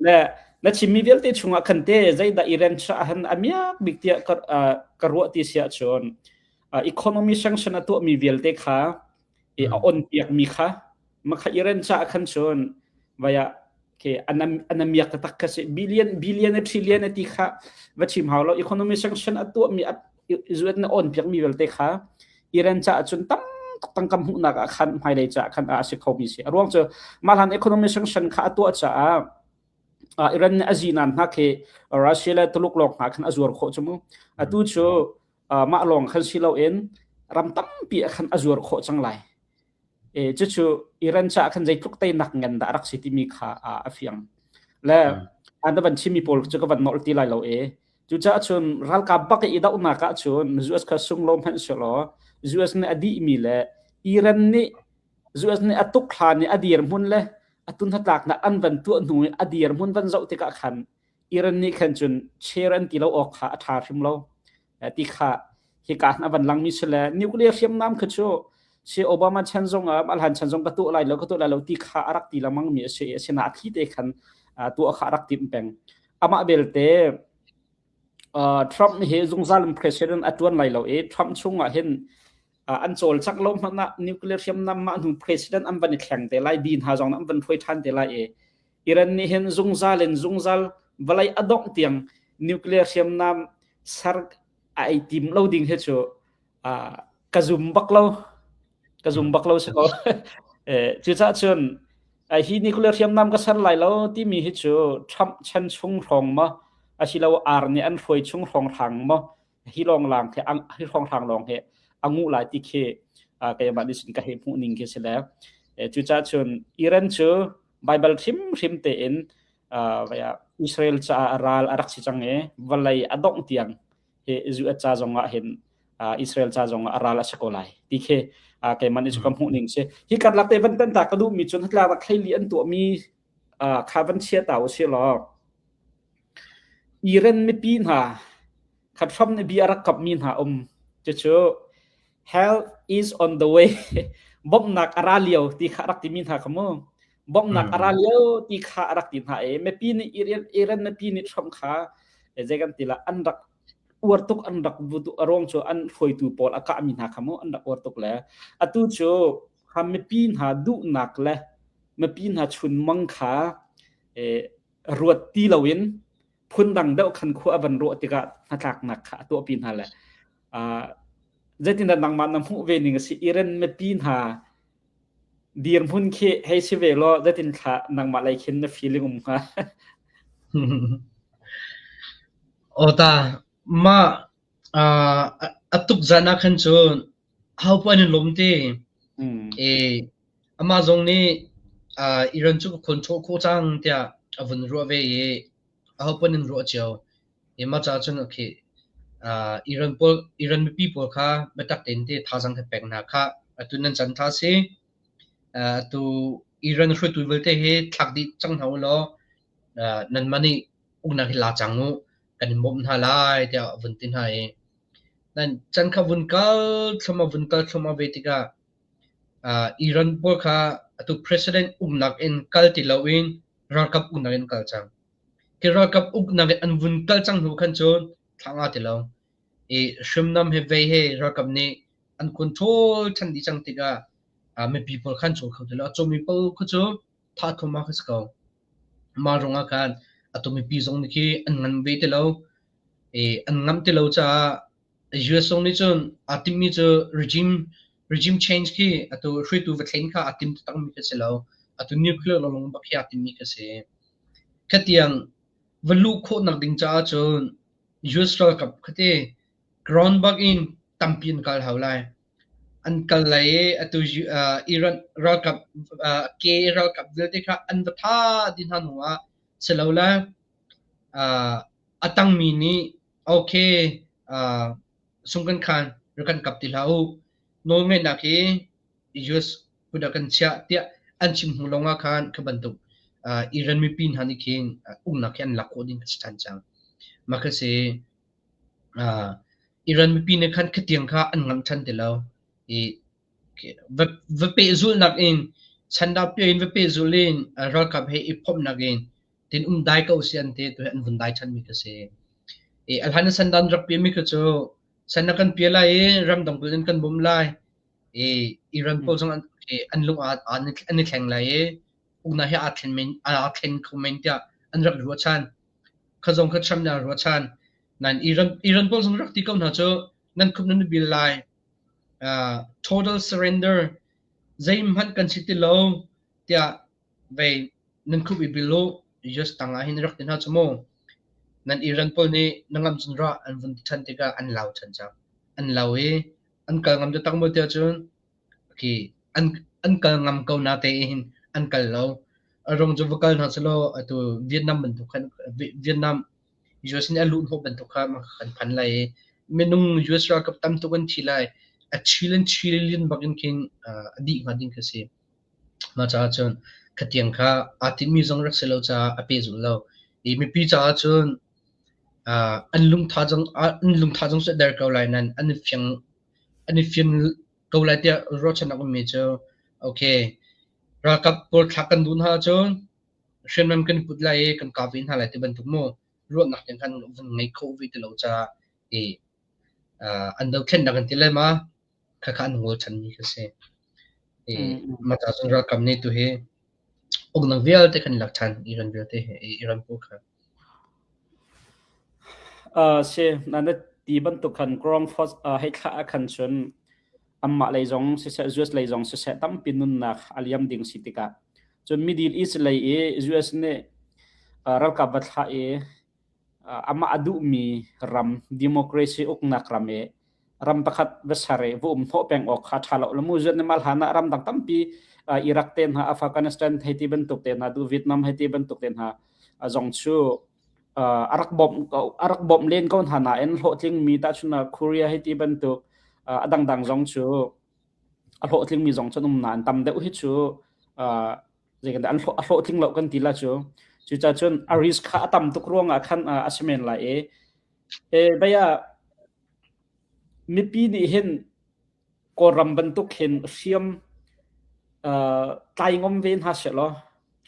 Le na chimmi vialte chungah khan te zeidah Iran cha han a miak bik tiah ka ruah ti si ahcun economy sanction a tuahmi vialte kha a on piakmi kha makha Iran cha khan cun vaya ke anamiak taktak kha si billion billion a trillion a ti kha va chim hau lo economy sanction a tuahmi zuat na on piakmi vialte kha Iran caah cun tam tuk tangka hmuhnak ah khan hmailei caah khan a si khomi si a ruang cu mah hlan economy sanction kha a tuah caah Iran nih a zinan hna khi Russia le Tuluk lawng hna khan a zuar khawh cu mu atu cu mah lawng khan si loin ram tampi ah khan a zuar khawh cang lai. Cucu Iran caah khan zeitluk teinak ngan dah a rak si timi kha a fiang. Le an van chimmi pawl cu ka van nolh ti lai lo e. Cucaah cun ralkap bak i dohnak ah cun US kha sung lo hmanh sehlaw US nih a dihmi le Iran nih US nih a tuk hlan i a dirhmun le a tun hnatlaknak an van tuah hnu i a dirhmun van zoh tikah khan Iran nih khan cun chair an ti lo awk kha a ṭha hrim lo. Ti kha hika a van langmi si le nuclear hriamnam kha cu si Obama chan zong ah alhan chan zong ka tuah lai lo ka tuah lai lo ti kha a rak ti lengmang mi a si asinain a thli te khan tuah kha a rak timh peng. Amah belte Trump hi zungzal in president a tuan lai lo i Trump chung ah hin an cawlcangh lo hmanh ah nuclear hriamnam mah hnu president an van i thleng te lai din ha zong an van hruai ṭhan te lai i Iran nih hin zungzal in zungzal vawlei a dongh tiang nuclear hriamnam ser a ei tim lo ding hi cu ka zum bak lo ka zum bak lo si ko cucaah cun hi nuclear hriamnam ka ser lai lo timi hi cu Trump chan chung hrawng maw asilo ar nih an hruai chung hrawng hrang maw hi lawng lang khi hi hrawng hrang lawng hi a nguh lai ti khi keimah nih cun ka hei hmuh ning khi si le cucaah cun Iran cu Bible hrimhrim tein Israel caah ral a rak si cang i vawlei a dongh tiang hi US ca zong ah hin Israel ca zong ah ral a si ko lai ti khi keimah nih cu ka hmuh ning si hi karlak te van tan ta ka duh mi cun hlak rak thlei li an tuah mi kha van chia ta u si law Iran mipi hna khat hram nih bia a rak kamhmi hna um. Cucu help is on the way bawmhnak a ra lio ti kha a rak timi hna kha mu. Bawmhnak a ra lio ti kha a rak ti hna i mipi nih Iran, Iran mipi nih Trump kha zei kan ti la an rak uar tuk an rak vutu a ruang cu an hruaitu pawl a kahmi hna kha mu an rak uar tuk le atu cu kha mipi hna duhnak le mipi hna chunmang kha ruat ti loin phundang deuh khan khua a van ruah tikah hnatlaknak kha a tuahpi hna le zeitindah nangmah na hmuh ve ning a si Iran mipi hna dirhmun khi hei si ve law zeitin thla nangmah lei khin na feeling um hnga? Aw ta mah a tuk zan ah khan cun hopoah an i lawm ti. I amah zong nih Iran cu ka control khawh cang tiah a vun ruah ve i ahopoah an ruah cio. I mah caah cun okay, Iran pawl Iran mipi pawl kha biatak tein te thazaang kan pek hna khah. Atu nan caan ṭha si. Atu Iran hruaitu vialte hi thlak dih cang hna u law nanmah nih uknak hi la cang u. Kan in bawmh hna lai tiah a vun ti hna i Nan can kha vun kal thluahmah vun kal thluahmah ve tikah Iran pawl kha atu president uknak in kal ti loin ralkap uknak in kal cang. Khi ralkap uknak in an vun kal cang hnu khan cun thlah nga ti lo. I hriamnam he vei he ralkap nih an control ṭhan dih cang tikah mipi pawl khan cawl kho ti lo. A cawmi pawl kha cu. Thah thluahmah kha si ko. Mah ruangah khan atu mipi zong nih khi an ngan ve ti lo. I an ngamh ti lo caah US zong nih cun aa timhmi cu regime regime change khi atu hruaitu va thlen kha aa tim taktakmi khi si lo. Atu nuclear lawnglawng bak hi aa timmi khi si. Khatiang va luh khawhnak ding caah cun US ralkap khati ground bak in tampi an kal hau lai. An kal lai i atu Iran ralkap ke ralkap vialte kha an va tha dih hna hnu ah silole a tangmi nih okay sung kan khan rak kan kap ti hlah u nawlngeihnak hi US kut ah kan chiah tiah an chim hnu lawng ah khan kha bantuk Iran mipi hna nih khin uknak hi an lak khawh ding a si ṭhan cang. Mah kha si Iran mipi nih khan khatiang kha an ngamh ṭhan ti lo i va pehzulhnak in sandah piah in va pehzulh in ralkap he i phomhnak in tin um dai ko si an ti tu hi an vun dai ṭhanmi kha si. I a hlan i sandan rak piahmi kha cu san a kan piah lai i ramdang pawl in kan bawmh lai i Iran pawl zong an lung an i thleng lai i uknak hi aa thlen men aa thlen kho men tiah an rak ruahchan. Kha zong kha Trump nih a ruahchan. Nain Iran Iran pawl zong rak ti ko hna cu nan khup nan bil lai. Total surrender zeihmanh kan si ti lo tiah vei nan khup i bil u US tangah hin rak ti hna cu mu. Nan Iran pawl nih na ngam cun ra an vun ti ṭhan tikah an lau ṭhan cang. An lau i an kal ngam taktak maw tiah cun khi an an kal ngam ko na tein an kal lo. A rung cu va kal hna selaw atu Vietnam bantuk khan Vietnam US nih a luh hnawh bantuk kha kan phan lai i minung US ralkap tam tuk an thi lai. A chil in chilin bak in khin a dih hnga ding khi si. Mah caah cun khatiang kha aa tinhmi zong rak si lo caah a pehzulh lo. I mipi caah cun an lungtha zong an lungtha zong cu a der ko lai nain an i fiang an i fian ko lai tiah ruahchannak ummi cu okay ralkap pawl thlak kan duh hna ahcun hriamnam kan i put lai i kan kah ve hna lai ti bantuk mu ruahnak tiang khan vun ngei kho ve ti lo caah i an dothlennak an ti lai ma khakha an ngol ṭhanmi kha si. I mah caah cun ralkap nih tu hi uknak vialte kan lak ṭhan Iran vialte hi Iran pawl kha. Si na ti bantuk khan Ground Force hei thlah ah khan cun anmah lei zong siseh US lei zong siseh tampi nunnak a liam ding si tikah cun Middle East lei i US nih ralkap va thlah i amah a duhmi ram democracy uknak ram i ram pakhat va ser i va um hnawh peng awk kha ṭha lo lamu zuat mal hlan ah ram dang tampi Iraq te hna Afghanistan hei ti bantuk te hna du Vietnam hei ti bantuk te hna zong cu a rak bawmh a rak bawmh len ko hna nain hlawhtling mi tahchun Korea hei ti bantuk a dangdang zong cu a hlawhtling mi zong cu an um nain tam deuh hi cu zeikan an a hlawhtling lo kan ti la cu cucaah cun a risk kha a tam tuk ruangah khan a si men lai i e baya mipi nih hin Kawlram bantuk hin hriam tlai ngom ve hna seh law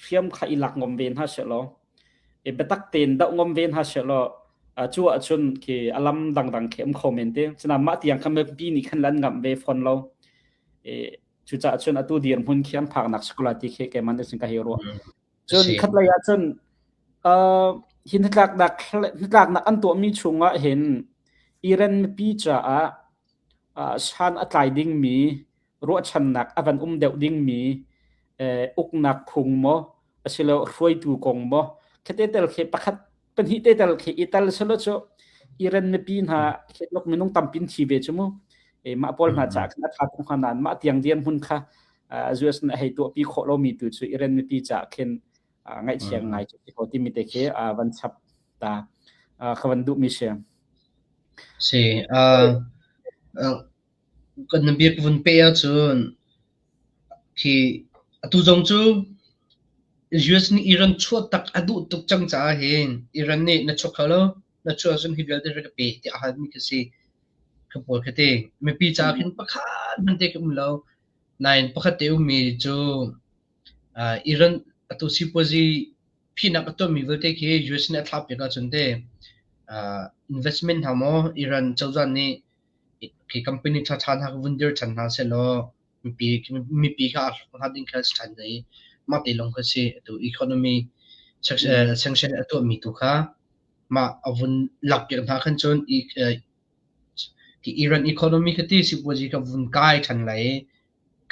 hriam kha i lak ngom ve hna seh law e biatak tein doh ngom ve hna seh law cu ahcun khi a lam dangdang khi um kho men te sinain mah tiang kha mipi nih khan lan ngamh ve fawn lo e cucaah cun atu dirhmun khi an phaknak si ko lai ti khi keimah nih cun ka hei ruah. Cun khatlei ah cun hi hnatlaknak hnatlaknak an tuahmi chungah hin Iran mipi caah san a tlai dingmi ruahchannak a van um deuh dingmi uknak phung maw asilo hruaitu kong maw khate tel khi pakhat pahnih te tel khi i tel selo cu Iran mipi hna lok minung tampin thi ve chu mu e mah pawl hna cha khan a tha tuk hna nan mah tiang dian hun kha US na hei tuah pi khawh lo mi tu chu Iran mipi cha khin ngaihchia ngai chu ti ko ti mi te khi van chap ta kha van duh mi si Si kan biak vun pe ahcun khi atu zong cu US nih Iran chuah tak a duh tuk cang caah hin Iran nih na chuak kho lo, na chuah ahcun hi vialte rak ka pe tiah a halmi khi si. Kha pawl khi ti. Mipi caah khin pakhat hmanh te khi um lo. Nain pakhat te ummi cu Iran atu sipuazi phihnak a tuahmi vialte khi US nih a thlah piak ahcun te investment hna maw Iran cozah nih khi company ṭhaṭha hna kha vun dir ṭhan hna sehlaw mipi mipi kha a hlawk hnga ding kha si ṭhan i. Mah te lawng kha si. Atu economy sanction a tuahmi tu kha mah a vun lakpiak hna khan cun Iran economy kha ti sipuazi kha vun kai ṭhan lai i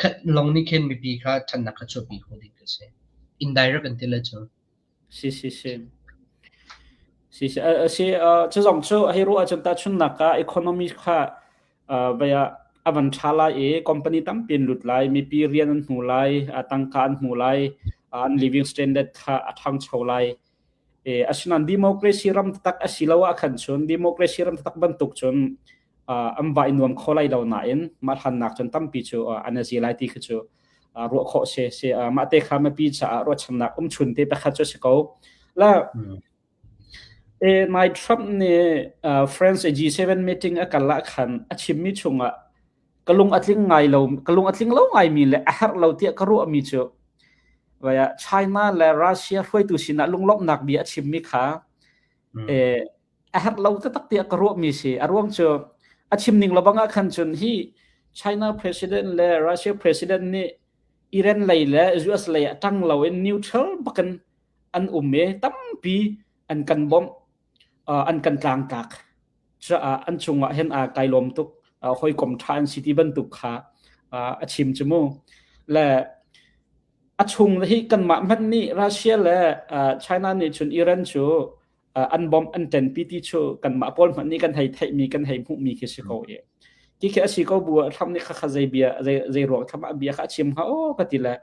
khat lawng nih khin mipi kha ṭhatnak kha chuahpi kho ding a si. Indirect an ti lai cu. Si si si. Si si a si cu zong cu hei ruah ahcun tahchunhnak ah economy kha vai ah a van ṭha lai i company tampi an lut lai, mipi rian an hmu lai, tangka an hmu lai, an living standard kha a ṭhangcho lai. Asinain democracy ram taktak a si lo ah khan cun democracy ram taktak bantuk cun an va i nuam kho lai lo nain mah hlannak cun tampi cu an a zi lai ti khi cu ruah khawh si si mah te kha mipi caah ruahchannak um chun te pakhat cu si ko la e nai Trump nih France G7 meeting a kal ah khan a chimmi chungah ka lung a tling ngai lo ka lung a tling lo ngaimi le a herh lo tiah ka ruahmi cu vaya China le Russia hruaitu sinah lunglawmhnak bia a chimmi kha eh a herh lo taktak tiah ka ruahmi si. A ruang cu a chim ning lobang ah khan cun hi China president le Russia president nih Iran lei le US lei ah ṭang loin neutral bakin an um i tampi an kan bawmh, an kan tlangtlak. Caah an cungah hin aa kai lawm tuk. Hawikom ṭha an si ti bantuk kha a chim cu mu. Le a chung hi kanmah hmanh nih Russia le China nih cun Iran cu an bomb an ṭenpi ti cu kanmah pawl hmanh nih kan hei theihmi kan hei hmuhmi khi si ko i ti khi a si ko bu ah Trump nih khakha zei bia zei zei ruang Trump ah bia kha a chim hnga aw ka ti le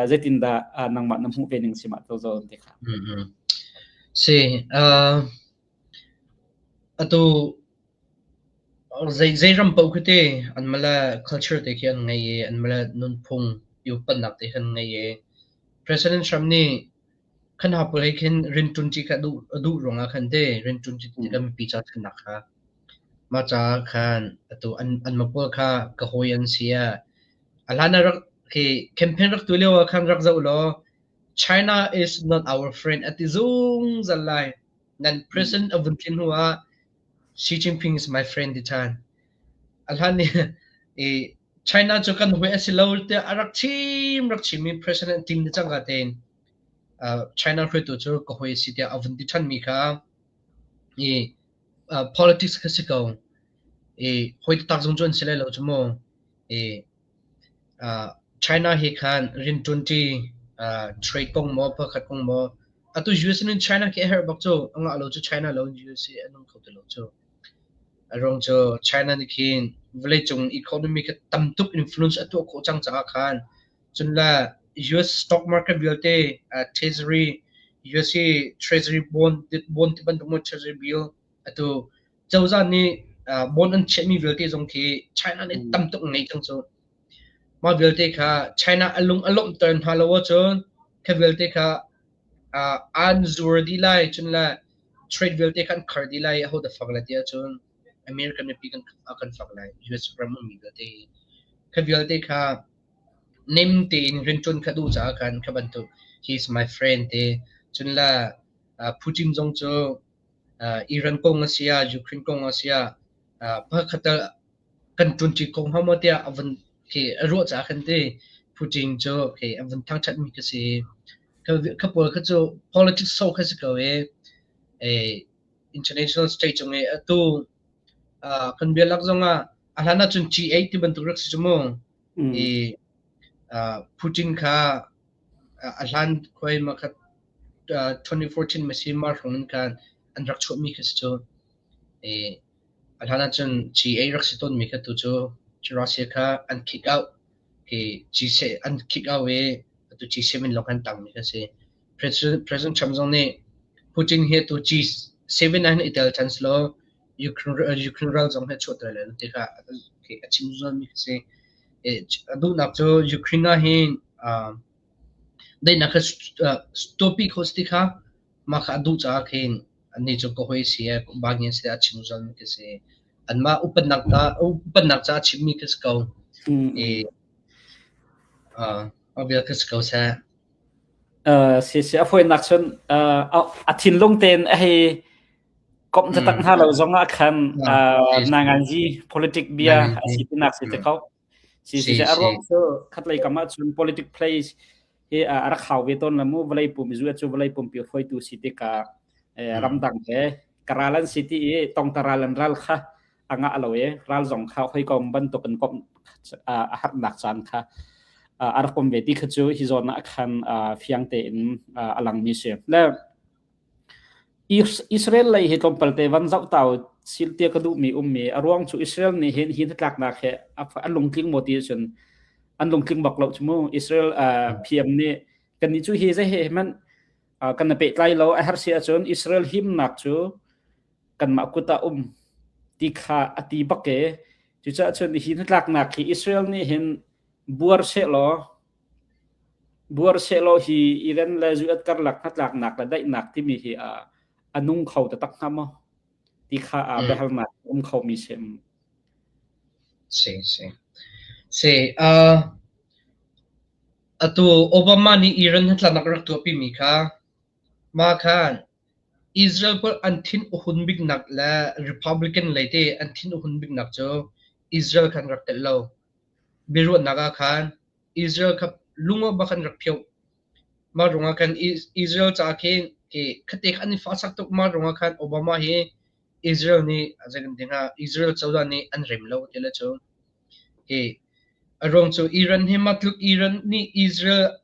zeitindah nangmah na hmuh ve ning si mah to zawn te kha. Si atu zei zei ram paoh khi te an mala culture te khi an ngei i an mala nunphung i upatnak te khan ngei i President Trump nih Khan ha pawl he khin rianṭuanṭi kha a duh ruangah khan te rianṭuanṭi tikah mipi ca ṭhatnak kha mah caah khan atu anmah pawl kha ka hawi an si ah a hlan ah rak khi campaign rak tuah lio ah khan rak zoh law China is not our friend a ti zungzal lai. Nan president a vun tlin hnu ah Xi Jinping is my friend ti ṭhan. A hlan i i China cu kan hawi a si lo tiah a rak chim rak chim i president tlin ni cangka tein China hruaitu cu ka hawi a si tiah a vun ti ṭhanmi kha i politics kha si ko. I hawi taktak zong cu an si lai lo cu mu. I China he khan rianṭuanṭi trade kong maw pakhat kong maw atu US in China khi a herh bak cu a ngah lo cu China lo in US hi a nung kho ti lo cu. A ruang cu China nih khin vawleicung economy kha tam tuk influence a tuah khawh cang caah khan Cun le US stock market vialte treasury US i treasury bond bond ti bantuk maw treasury bill atu cozah nih bond an chiahmi vialte zong khi China nih tam tuk ngei cang cu. Mah vialte kha China a lung a lawmhter hna lo ahcun kha vialte kha an zur dih lai cun le trade vialte kha an khar dih lai aho dah fak lai ti ahcun American mipi kan kan fak lai US ram ummi vialte hi kha vialte kha Nem tein rianṭuan kha duh caah khan kha bantuk he is my friend te cun le Putin zong cu Iran kong a si ah Ukraine kong a si ah pakhat tal kan ṭuanṭi ko hnga maw tiah a vun khi a ruah caah khan ti Putin cu khi a vun thangṭhatmi kha si. Kha pawl kha cu politics so kha si ko i international stage cung i atu kan bialak zongah a hlan ahcun G8 ti bantuk rak si cu mu. I Putin kha a hlan khuai ma kha 2014 masi mar hrawng in khan an rak chuahmi kha si cu. I a hlan ahcun G8 rak si tawnmi kha tu cu Russia kha an kick out. Hi G7 an kick out i atu G7 lawng an tangmi kha si. President, President Trump zong nih Putin hi tu G7 ah hin i tel ṭhan selaw Ukraine ral zong hi a chuahter lai lo ti kha a chim zungzalmi a si. A duhnak cu Ukraine ah hin daihnak kha tuahpi khawh si ti kha mah kha a duh caah khin annih cu ka hawi si bangin si a chim zungzalmi khi si. Anmah upatnak upatnak caah a chimmi khi si ko. I a bia khi si ko seh. Si si a fawinak cun a thinlung tein a hei komh taktak hna lo zong ah khan nanganzi politic bia a si tinak si te ko. Si si a ruang cu khatlei kam ah cun politic place. Hi a rak hau ve tawn la mu vawlei pum US cu vawlei pumpi hruaitu si tikah ramdang he karal an si ti i tongtaral an ral kha a ngah lo i ral zong kha hawikom bantuk in komh a harnak caan kha a rak um ve ti kha cu hi zawn ah khan fiang tein a langmi si. Le Israel lei hi tlawmpal te van zoh tau sil tia ka duhmi ummi a ruang cu Israel nih hin hi hnatlaknak he an lungtling maw ti ahcun an lungtling bak lo cu mu. Israel PM nih kannih cu hi zei he hmanh kan i pehtlai lo a herh si ahcun Israel himnak cu kanmah kut ah um ti kha a ti bak e. Cucaah cun hi hnatlaknak hi Israel nih hin buar sehlaw buar sehlaw hi Iran le US karlak hnatlaknak le daihnak timi hi a nung kho taktak hnga maw ti kha a biahalnak um khomi si. Si si. Si atu Obama nih Iran hnatlaknak rak tuahpimi kha mah khan Israel pawl an thin a hun biknak le Republican lei te an thin a hun biknak cu Israel kha an rak telh lo. Biaruahnak ah khan Israel kha lung bak an rak phioh. Mah ruangah khan Israel caah khin khate kha an i fahsak tuk. Mah ruangah khan Obama hi Israel nih zei kan ti hnga Israel cozah nih an rem lo ti le cu. Hi a ruang cu Iran hi mah tluk Iran nih Israel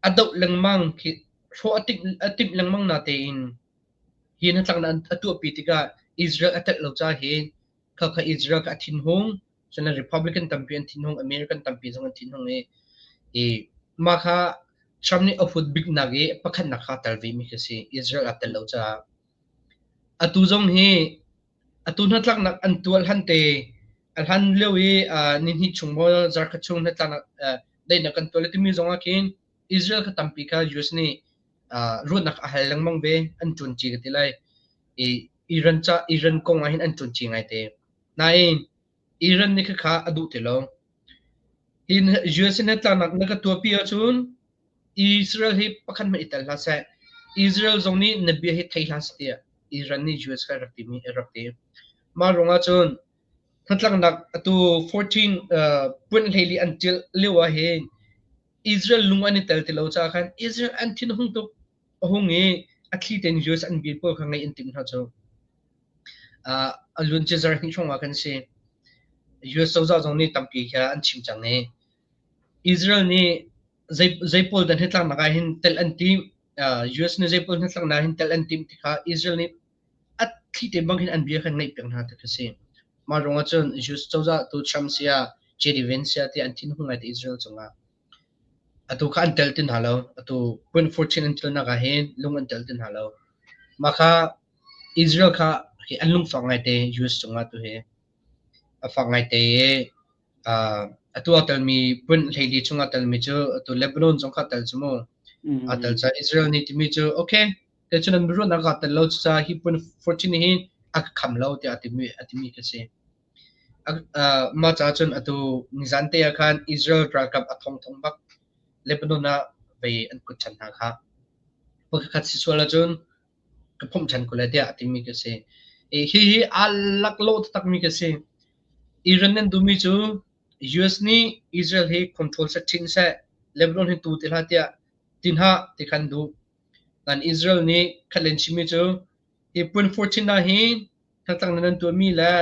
A doh lengmang khi hrawh a timh lengmang natein hi hnatlaknak a tuahpi tikah Israel a telh lo caah hin khakha Israel kha a thinhung. Cun Republican tampi an thinhung, American tampi zong an thinhung i i mah kha Trump nih a huat biknak i pakhatnak kha aa tel vemi khi a si. Israel aa tel lo caah. Atu zong hi atu hnatlaknak an tuah hlan te a hlan lio i nihnih chung maw zarkhat chung hnatlaknak daihnak kan tuah le timi zong ah khin Israel kha tampi kha US nih ruahnak a hal lengmang ve an ṭuanṭi ka ti lai. I Iran ca Iran kong ah hin an ṭuanṭi ngaite. Nain Iran nih khakha a duh ti lo. Hi US in hnatlaknak na ka tuahpi ahcun Israel hi pakhat hmanh i tel hlah seh. Israel zong nih na bia hi thei hlah seh tiah Iran nih US kha a rak timi a rak ti. Mah ruangah cun hnatlaknak atu 14 puan hleili an ṭil lio ah hin Israel lung an i tel ti lo caah khan Israel an thin hung tuk a hung i a thli tein US an bia pawl kha ngaih an timh hna cu. A luancia zarh hnih hrawng ah khan si. US cozah zong nih tampi kha an chim cang i Israel nih zei zei pawl dah hnatlaknak ah hin tel an timh, US nih zei pawl hnatlaknak ah hin tel an timh ti kha Israel nih a thli te bang hin an bia khan ngaih piak hna ti khi si. Mah ruangah cun US cozah tu Trump sia, JD Vance sia ti an thinhung ngai te Israel cungah. Atu kha an tel ti hna lo. Atu point 14 an telnak ah hin lung an tel ti hna lo. Mah kha Israel kha an lungfak ngaite US cungah tu hi a fak ngaite i atu a telmi punh hleili chung a telmi cu atu Lebanon zong kha tel cu mu. A tel ca Israel nih timi cu okay kei cu nan biaruahnak kaa tel lo cucaah hi punh 14 hi a ka kham lo tiah a timi a timi ka si. Mah caah cun atu nizan te ah khan Israel ralkap a thongthong bak Lebanon ah vei an kut ṭhan hna kha. Pakhat si sual ahcun ka phomh ṭhan ko lai tiah a timi ka si. Hihi aa laklawh taktakmi ka si. Iran nan duhmi cu US nih Israel hi control seh ṭhin seh, Lebanon hi tu ti hlah tiah ti hna ti khan duh. Nain Israel nih khat len chimmi cu hi puan 14 ah hin hnatlaknak nan tuahmi le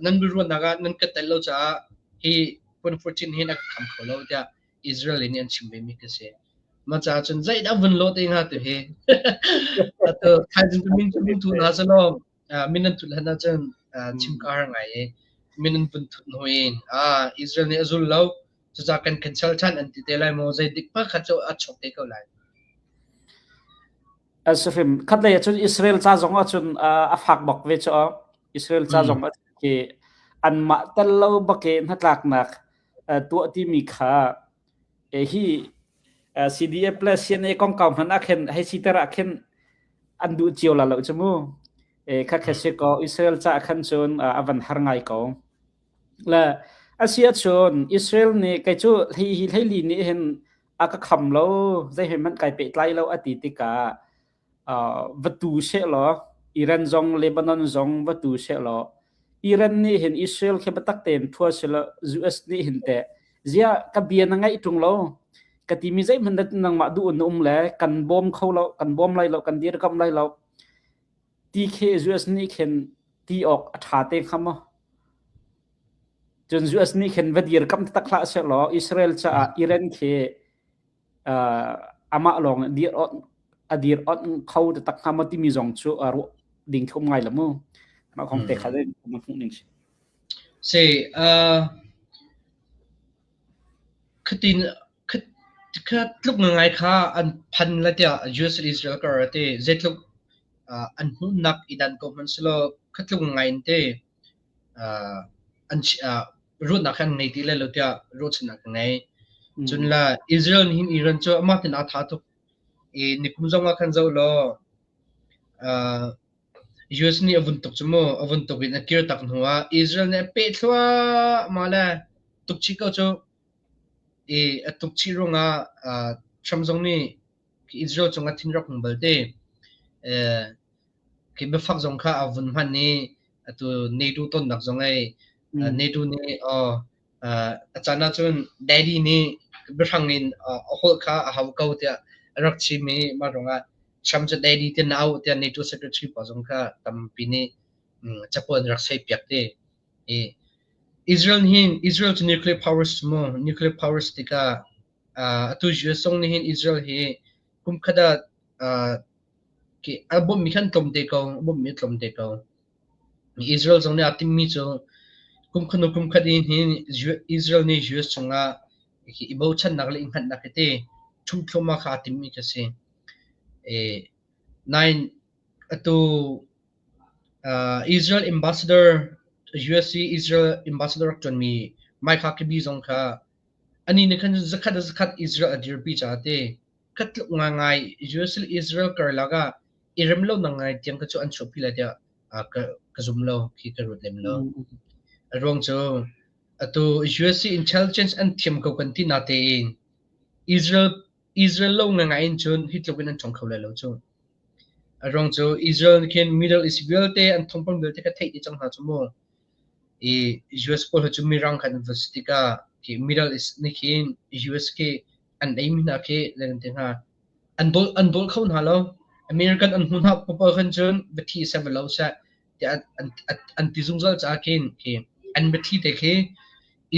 nan biaruahnak ah nan ka tel lo caah hi puan 14 hin a ka kham kho lo tiah Israel nih an chim vemi ka si. Mah caah cun zeidah vun lawh te hnga tu hi. Atu thaizing cu min cu min thut hna selaw min an thut hlan ahcun chim ka har ngai i min an vun thut hnu in ah Israel nih a zul lo cucaah kan cancel ṭhan an ti te lai maw zeidik pakhat cu a chuak te ko lai. Asihrim khatlei ahcun Israel ca zong ahcun a fak bak ve cu Israel ca zong ah khi anmah tel lo bak i hnatlaknak tuah timi kha hi CDF le CNA kongkau hmanh ah khin hei siter ah khin an duh cio la lo cu mu. Kha kha si ko Israel ca khan cun a van har ngai ko. Le asi ahcun Israel nih kei cu hi hi hleili nih hin a ka kham lo zei hmanh kai pehtlai lo a ti tikah va tu sehlaw Iran zong Lebanon zong va tu sehlaw Iran nih hin Israel khi biatak tein thua selaw US nih hin teh ziah ka bia na ngaih ṭung lo. Ka timi zeihmanh dah nangmah duh in na um le kan bawm kho lo, kan bawm lai lo, kan dirkamh lai lo. Ti khi US nih khin ti awk a ṭha te hnga maw? Cun US nih khin va dirkamh taktak hlah sehlaw Israel caah Iran khi uh, amah lawng dir a dir ot kho taktak hnga maw timi zong cu a ruah ding khi um ngai lo mu. Mah kong te kha ma hmuh ning si. Si, uh, khatin kha tluk ngai kha an phan la tiah US Israel kar te zeitluk uh, an hmuhnak i dan ko hmanh selaw kha tluk ngai in te uh, an uh, ruahnak kha an ngei ti lai lo tiah ruahchannak ka ngei. Cun la Israel nih hin Iran cu amah tin aa tha tuk. I nikum zong ah khan zoh law uh, US nih a vun tuk cu mu a vun tuk in a kir tak hnu ah Israel nih a peh thluahmah le tuk chih ko cu. I a tuk chih ruangah uh, Trump zong nih Israel cungah thin rak hung balte. Uh, khi biafak zong kha a vun hman i atu NATO tonnak zong ei NATO nih oh a caan ahcun daddy nih biahrang in a holh kha a hau ko tiah a rak chim i mah ruangah Trump cu daddy ti na auh tiah NATO secretary pa zong kha tampi nih capo an rak sei piak te. I Israel hin Israel cu nuclear powers mu nuclear powers tikah atu US zong nih hin Israel hi kum khat ah A bawmhmi kha an tlawm te ko, a bawmhmi a tlawm te ko. Israel zong nih aa timhmi cu kum khat hnu kum khat in hin Israel nih US cungah i bochannak le i hngatnak hi ti ṭhumh thluahmah kha aa timhmi khi a si. Nain atu Israel ambassador US i Israel ambassador rak ṭuanmi Mike Huckabee zong kha anih nih khan zakhat le zakhat Israel a dirpi caah ti Kha tluk ngaingai US le Israel karlak ah i rem lonak ngai tiang kha cu an chuahpi lai tiah ka, ka zum lo, khi ka ruat lem lo. A ruang cu atu US i intelligence an thiam ko kan ti natein Israel Israel lo ngaingai in cun hi tluk in an ṭhawng kho lai lo cu. A ruang cu Israel nih khin Middle East vialte an thawngpang vialte kha theih dih cang hna cu mu. I US pawl hi cu mirang khan an va si tikah khi Middle East nih khin US khi an eimi hna khi zei kan ti hnga an dawl an dawl kho hna lo. American an hmu hna popo khan cun va thi seh va lo seh tiah an, an, an ti zungzal caah khin khi an biathli te khi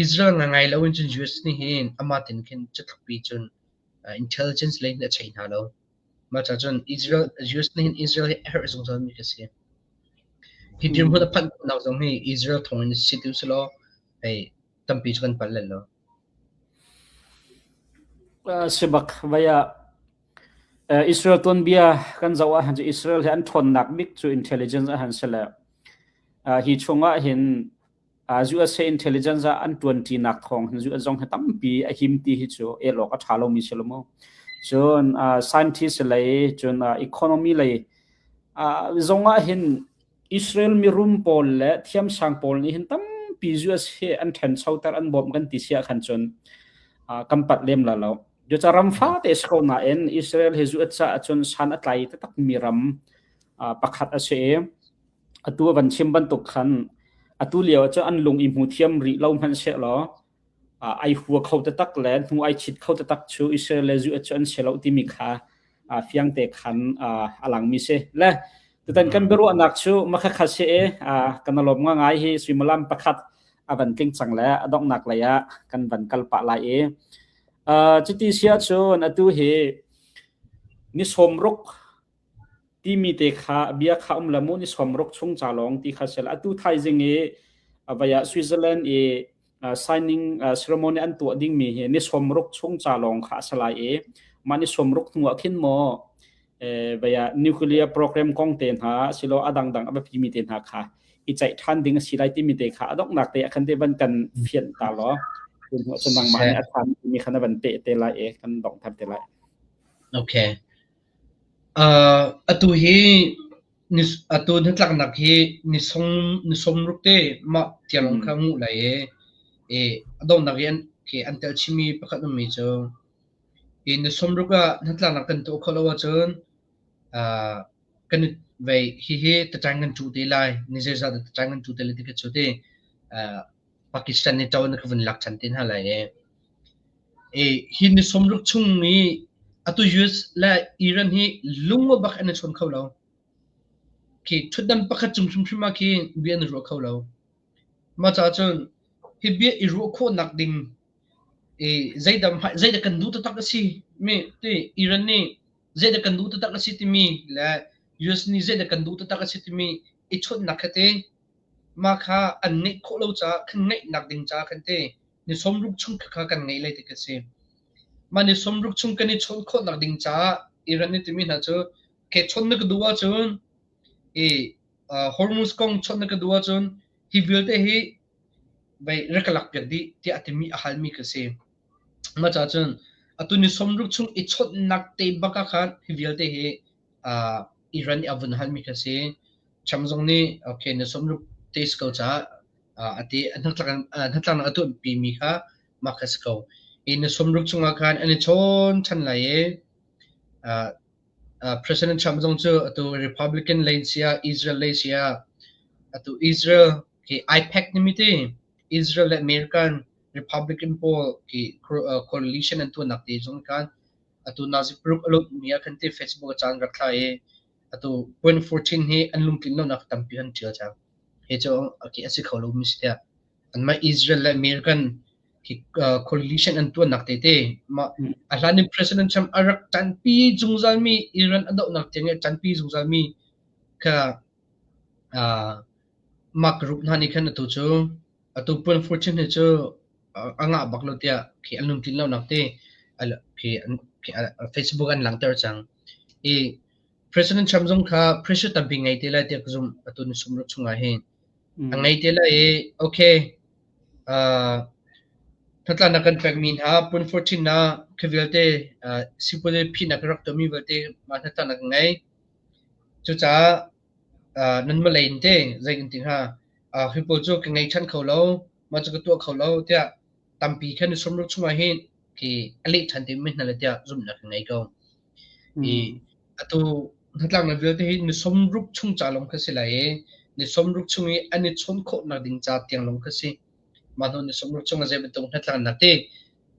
Israel ngai lo in cun US nih hin amah tin khin catlukpi cun uh, intelligence lei in a chei hna lo. Mah ca cun Israel US nih hin Israel hi a herh zungzal mi khi si. Hi dirhmun a phanh khawhnak zong hi Israel thawng in si tu selaw hei tampi cu kan palh lel lo. Sibak vai ah Israel tuanbia kan zoh ahhin cu Israel hi an ṭhawnnak bik cu intelligence ah han si le hi chungah hin USA intelligence ah an ṭuanṭinak thawng hin US zong hi tampi a him ti hi cu el awk a ṭha lomi si lo mu. Cun scientist lei cun economy lei zong ah hin Israel mirum pawl le thiamsang pawl nih hin tampi US hi an ṭhanchoter an bawmh kan ti si ahkhan cun kan palh lem la lo. Cucaah ram fate si ko nain Israel hi US caah cun san a tlai taktakmi ram pakhat a si i atu a van chim bantuk khan atu lio ah cun an lung i hmu thiam rih lo hmanh sehlaw ai hua kho taktak le hnu ai chit kho taktak cu Israel le US cu an si lo timi kha fiang te khan a langmi si. Le tutan kan biaruahnak cu makhakha si i kan lawm ngai hi suimilam pakhat a van tling cang le a donghnak lei ah kan van kal pah lai i cuti si ahcun atu hi ni sawmruk timi te kha bia kha um la mu ni sawmruk chung ca lawng ti kha sel atu thaizing i vaya Switzerland i signing ceremony an tuah dingmi hi ni sawmruk chung ca lawng kha a si lai i mah ni sawmruk hnu ah khin maw vaya nuclear program kong te hna silo a dangdang a biapimi te hna kha i ceih ṭhan ding a si lai timi te kha a donghnak te ah khan te van kan fianh ta law tun hnu cun nangmah nih a ṭhan timi kha na van peh te lai i kan donghter te lai. Okay. Uh, atu hi ni atu hnatlaknak hi ni song ni sawmruk te mah tiang kha nguh lai i i a donghnak i an khi an tel chimmi pakhat ummi cu hi ni sawmruk ah hnatlaknak kan tuah khawh lo ahcun uh, kan vei hihi tatang kan cu te lai ni zeizat tatang kan cu te lai ti ka cu ti uh, Pakistan nih ṭo na ka vun lak ṭhan te hna lai i. Hi ni 60 chung i atu US le Iran hi lung bak an i chawn kho lo. Khi ṭhutdan pakhat cung hrimhrim ah khin bia an i ruah kho lo. Mah caah cun hi bia i ruah khawhnak ding i zeidah zeidah kan duh taktak a si mi ti Iran nih zeidah kan duh taktak a si timi le US nih zeidah kan duh taktak a si timi i chawnhnak kha ti mah kha an ngeih khawh lo caah khan ngeihnak ding caah khan ti ni 60 chung kha kan ngei lai ti ka si. Mah ni 60 chung kan i chawnh khawhnak ding caah Iran nih timi hna cu ke chawnh na ka duh ahcun i Hormuz kong chawnh na ka duh ahcun hi vialte hi vei rak ka lakpiak dih tiah a timi a halmi ka si. Mah caah cun atu ni 60 chung i chawnhnak te bak ah khan hi vialte hi Iran nih a vun halmi kha si. Trump zong nih okay ni 60 te si ko caah a ti hnatlaknak a tuahpimi kha mah kha si ko. Hi ni 60 chungah khan an i chawn ṭhan lai i President Trump zong cu atu Republican lei si ah Israel lei si ah atu Israel khi AIPAC timi ti Israel le American Republican pawl khi coalition an tuahnak te zong khan atu nazi paruk a lawmhmi ah khan ti Facebook ah caan rak thla i atu point 14 hi an lungtlin lonak tampi an ṭial cang. Hi cu a si kho lomi si tiah anmah Israel le American khi coalition an tuannak tete mah a hlan in President Trump a rak ṭanpi zungzalmi Iran a dohnak tiang i a ṭanpi zungzalmi kha mah group hna nih khan atu cu atu point 14 hi cu a ngah bak lo tiah khi an lungtlin lonak te khi Facebook an langhter cang. I President Trump zong kha pressure tampi ngei te lai tiah ka zumh atu ni sumruk chungah hin. A ngei te lai i okay hnatlaknak kan pekmi hna point 14 ah khi vialte sipuazi phihnak ka rak tuahmi vialte mah hnatlaknak ka ngei. Cucaah nan malay in te zei kan ti hnga hi pawl cu ka ngei ṭhan kho lo, mah cu ka tuah kho lo tiah tampi khan i sawmruk chungah hin khi a leh ṭhan te mi hna le tiah zumhnak ka ngei ko. I atu hnatlaknak vialte hi ni 60 chung ca lawng kha si lai i ni 60 chung i an i chawn khawhnak ding ca tiang lawng kha si. Mah hnu ni 60 chung ah zei bantuk hnatlaknak te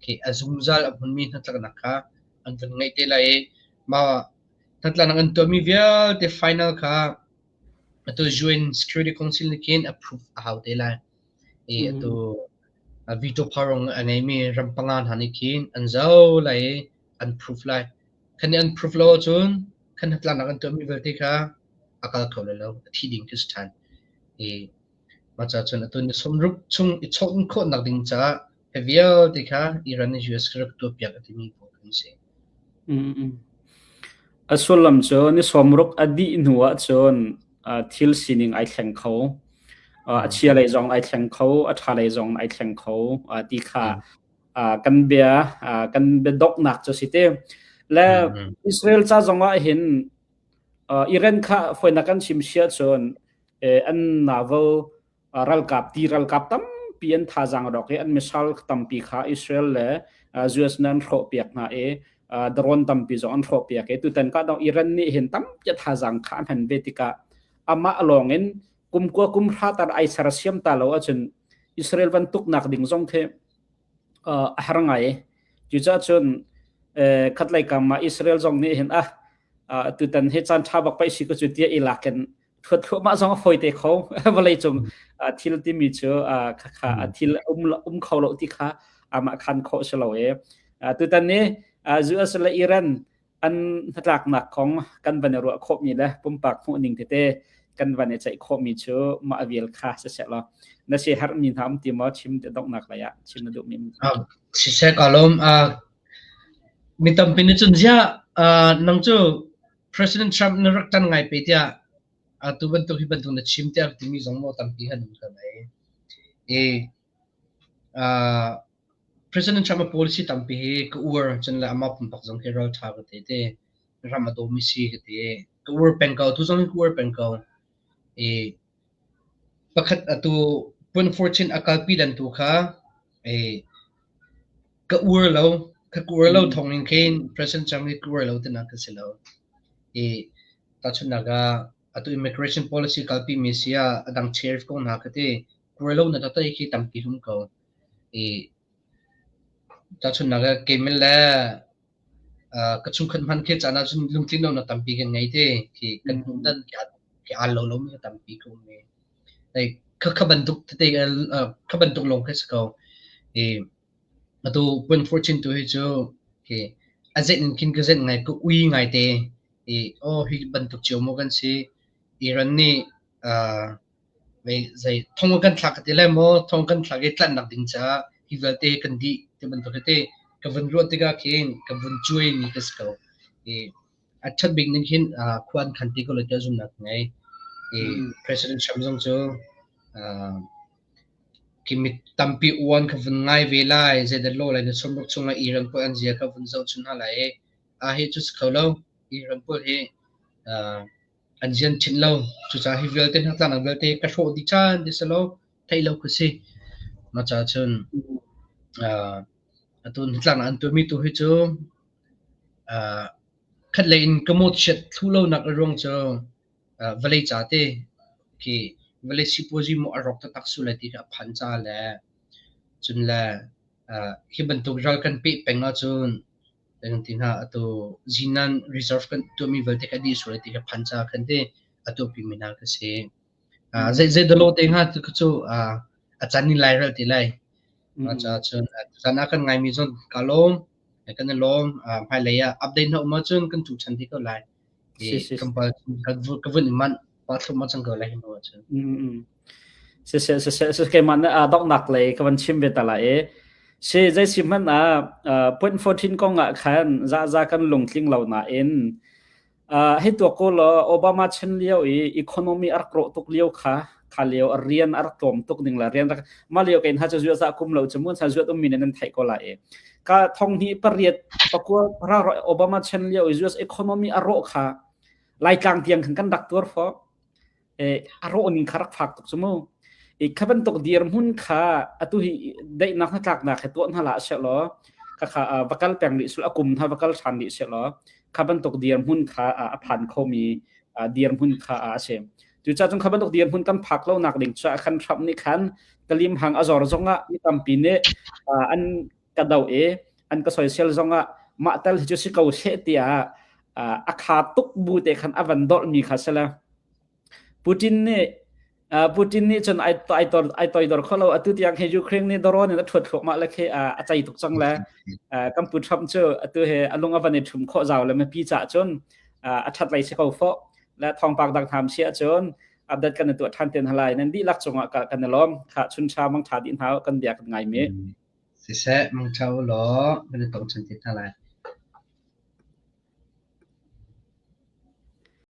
khi a zungzal a hmunmi hnatlaknak kha an vun ngeih te lai i mah hnatlaknak an tuahmi vialte final kha atu UN Security Council nih khin approve a hau te lai. I atu veto power a ngeimi ram panga hna nih khin an zoh lai i an proof lai. Khan nih an proof lo ahcun khan hnatlaknak an tuahmi vialte kha a kal kho lai lo, a thi ding khi si ṭhan. I mah caah cun atu ni 60 chung i chawnh khawhnak ding caah hi vialte kha Iran nih US ka rak tuahpiak a timi pawl kan si. A sullam cu ni 60 a dih hnu ahcun thil sining ai thleng kho. A chia lei zong ai thleng kho, a ṭha lei zong ai thleng kho ti kha kan bia kan biadonghnak cu si te. Le Israel ca zong ah hin Iran kha foinak kan chim sia cun an naval ralkap ti ralkap tampi an thazaang rawk i an missile tampi kha Israel le US nih an hrawhpiak hna i drone tampi zong an hrawhpiak i tutan ka dong Iran nih hin tampi thazaang kha an hman ve tikah amah lawng in kum kua kum hra tar ai sersiam ta lo ahcun Israel van tuknak ding zong khi a har ngai. Cucaah cun khatlei kam ah Israel zong nih hin ah tutan hi caan ṭha bak paih si ko cu tiah i lakin thuat thluahmah zong a fawi te kho. Vawlei cung thil timi cu khakha thil um kho lo ti kha amah khan khawh si lo e. Tutan ni US le Iran an hnatlaknak kong kan van i ruah khawhmi le pumpak hmuhning tete kan van i ceih khawhmi cu mah vial kha siseh law na si herhmi hna um ti maw chim te donghnak lei ah chim na duhmi Siseh ka lawm. Mi tampi nih cun ziah nang cu President Trump na rak ṭan ngai pe tiah atu bantuk hi bantuk na chim tiah timi zong maw tampi han um ko lai. I President Trump a policy tampi hi ka uar cun le amah pumpak zong hi ralṭha ka ti ti ram a dawmi si ka ti. Ka uar peng ko. Tu zong hi ka uar peng ko. I pakhat atu point 14 a kalpi dan tu kha i ka uar lo. Ka uar lo thawng in khin President Trump hi ka uar lo tinak ka si lo. I tahchunhnak ah atu immigration policy kalpi mi si ah a dang tariff kong hna ka ti. Uar lo na taktak khi tampi um ko. I Tahchunhnak ah keimah le ka chungkhat hmanh khi caan ahcun lungtlin lonak tampi kan ngei te. Khi kan hmuh dan khi aa lo lomi kha tampi ka um i like kha bantuk tete kha bantuk lawng khi si ko. I atu 0.14 tu hi cu khi a zenh in khin ka zenh ngai ka ui ngai te. I aw hi bantuk cio maw kan si. Iran nih zei thong kan thlak ka ti lai maw thong kan thlak i tlanhnak ding caah hi vialte kan dih ti bantuk tete ka vun ruah tikah khin ka vun cuai mi ka si ko. I a ṭhat bik ning khin khua an khan ti ko lai tiah zumhnak ka ngei. I President Trump zong cu khi mi tampi uan ka vun ngai ve lai zeidah law lai na sawmruk chungah Iran pawl an zia ka vun zohchun hna lai i a hi cu si kho lo. Iran pawl hi an zian chin lo. Cucaah hi vialte hnatlaknak vialte ka hrawh dih caan ti si lo theih lo khi si. Mah caah cun atu hnatlaknak an tuahmi tu hi cu khatlei in ka mawhchiat thlu lonak a ruang cu vawlei ca te khi vawlei sipuazi maw a rawk taktak sual lai ti kha a phan caah le cun le hi bantuk ral kan peh peng ahcun kan ti hna atu zinan reserve kan tuahmi vialte kha dih sual ti kha phan ca khan ti a tuahpi mi hna ka si. Zei zei dalo te hnga tu cu a can in lai ral ti lai. Ca cun zan ah kan ngai mi zon ka lawm kan i lawm hmailei ah update na um ahcun kan tu chan ti ko lai. Kan pal ka vun i manh pa thlum ma cang ko lai hi nu ahcun. Siseh siseh siseh keimah nih aa donghnak lei ka van chim ve ta lai i si zei si hmanh ah point 14 kong ah khan zaza kan lungtling lo nain hei tuak ko law Obama chan lio i economy a rak rawh tuk lio kha kha lio a rian a rak tlawm tuk ning la rian rak ma lio kein ha chu zuat za kum lo chu mun sa zuat ummi nan theih ko lai i ka thong hi pariat pakua ra Obama chan lio i US economy a rawh kha Laitlang tiang khan kan rak tuar fo a rawh ning kha rak fak tuk cu mu. I kha bantuk dirhmun kha atu hi daihnak hnatlaknak he tuah hna la seh law kha kha va kal peng rih sul a kum hna va kal ṭhan rih seh law kha bantuk dirhmun kha a phan khomi dirhmun kha a si. Cucaah cun kha bantuk dirhmun kan phak lo nak ding cu khan Trump nih khan kalim hang a zor zongah mi tampi nih an ka do i an ka soisel zongah mah tal hi cu si ko seh tiah a kha tuk bu te khan a van dolh mi kha sala Putin nih Putin nih cun ai ai tor ai toidor kho lo atu tiang he Ukraine nih doron in a thuat thluahmah le khi a cai tuk cang le kan pu Trump cu atu he a lung a van i thum khawh zau le mipi ca cun a that lei si ko fo le thawngpak dang tham si ahcun update kan tuah than ten halai nan dihlak cungah kan i lawm kha chun tha mang tha dih hna kan bia kan ngai mi Siseh, mangṭha u law kan i tong ṭhan te hna lai.